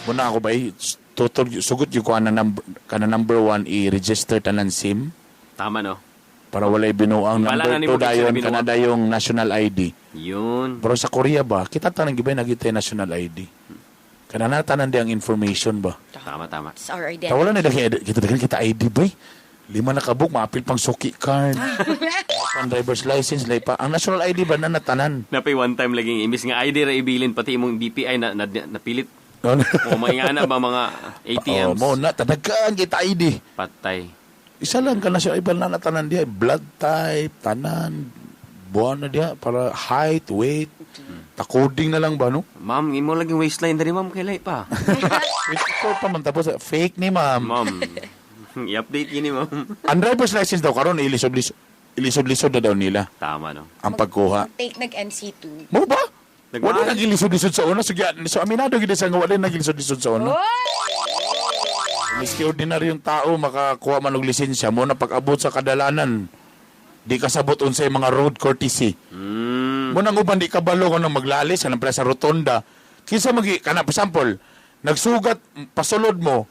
Muna ako ba eh, tutol sugot yung kuha na number, kana number one i-register tanan SIM Tama, no? para walay binuang Wala number na nimo 2 dayon binuang. kana dayong national ID. Yun. Pero sa Korea ba, kita tanan gibay nagitay national ID. Kana na tanan di ang information ba? Tama, tama. It's our identity. Wala na daghan kita daghan kita ID ba? Lima na kabuk maapil pang suki card. Pang driver's license lay pa. Ang national ID ba na natanan? Napay one time laging imbis nga ID ra ibilin pati imong BPI na, na, napilit. O maingana ba mga ATMs? Oh, mo na tadagan kita ID. Patay. Isa lang ka national ID na natanan diya blood type, tanan, buwan na diya para height, weight, takoding na lang ba no? Ma'am, imo laging waistline diri ma'am kay lay pa. 24 pa man tapos fake ni ma'am. Ma'am. I-update yun ni ma'am. Ang driver's license daw karon ilisod-lisod ilisod-lisod na daw nila Tama, no? ang pagkuha. Take nag-NC2. Mo ba? Nagmahal. Wala nagilisod-lisod sa una. Sige, so aminado gid sa nga wala nagilisod-lisod sa una. Miski ordinaryong tao makakuha man og lisensya mo na pag-abot sa kadalanan di kasabot unsay mga road courtesy. Mo nang uban di kabalo kung anong maglalis kanang pala sa rotonda. Kinsa magi kana for example, nagsugat pasulod mo,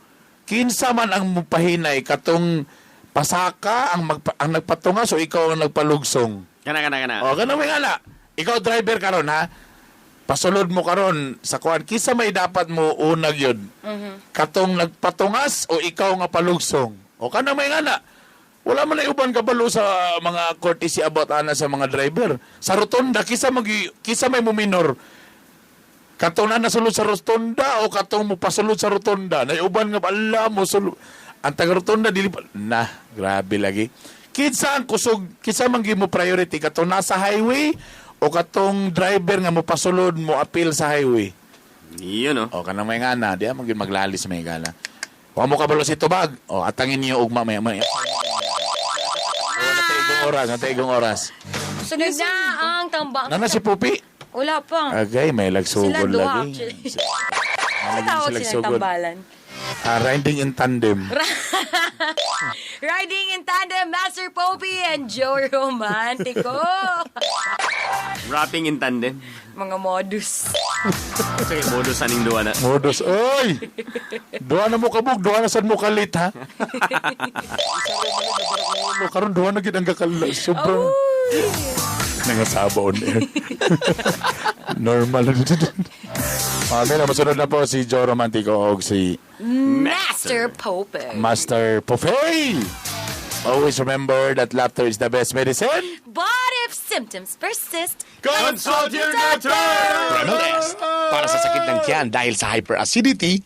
kinsa man ang mupahinay katong pasaka ang ang nagpatunga so ikaw ang nagpalugsong. Kana, kana, kana. O, ganun may nga. Ikaw driver karon ha. Pasulod mo karon sa kuan kinsa may dapat mo unag yun. Katong nagpatungas o ikaw nga palugsong. O kana may nga na. Wala man na uban kabalo sa mga courtesy about ana sa mga driver. Sa rotonda kisa magi kisa may muminor. Katong na nasulod sa rotonda o katong mo pasulod sa rotonda. Nay uban nga ala mo sulod. Ang taga-rotonda dili pa na, grabe lagi. Kinsa ang kusog, kinsa man gyud mo priority, katong nasa highway o katong driver nga mo pasulod mo apil sa highway? Yun, no? O kanang may ngana, di man gyud maglalis may ngana. Wa mo kabalo si tubag. O atangin niyo ugma may may. Natay oras, natay oras. Sunod na ang tambak. Nana si Pupi. Wala pa. Agay, may Sila lagsugod duha lagi. actually. May Tawag sila sila sugod. tambalan. Ah, riding in tandem. Riding in tandem, Master Popey and Joe Romantico. Rapping in tandem. Mga modus. Sige, modus aning duwa na. Modus, oy! Duha na mo kabog, duha na sad mo kalit, ha? Ulo, karon duha na gid ang kakal. Sobrang nangasaba on air. Normal. Mami na, masunod na po si Joe Romantico og si Master Popey. Master Popey. Always remember that laughter is the best medicine. But if symptoms persist, Consult your doctor! Premelest, para sa sakit ng tiyan dahil sa hyperacidity.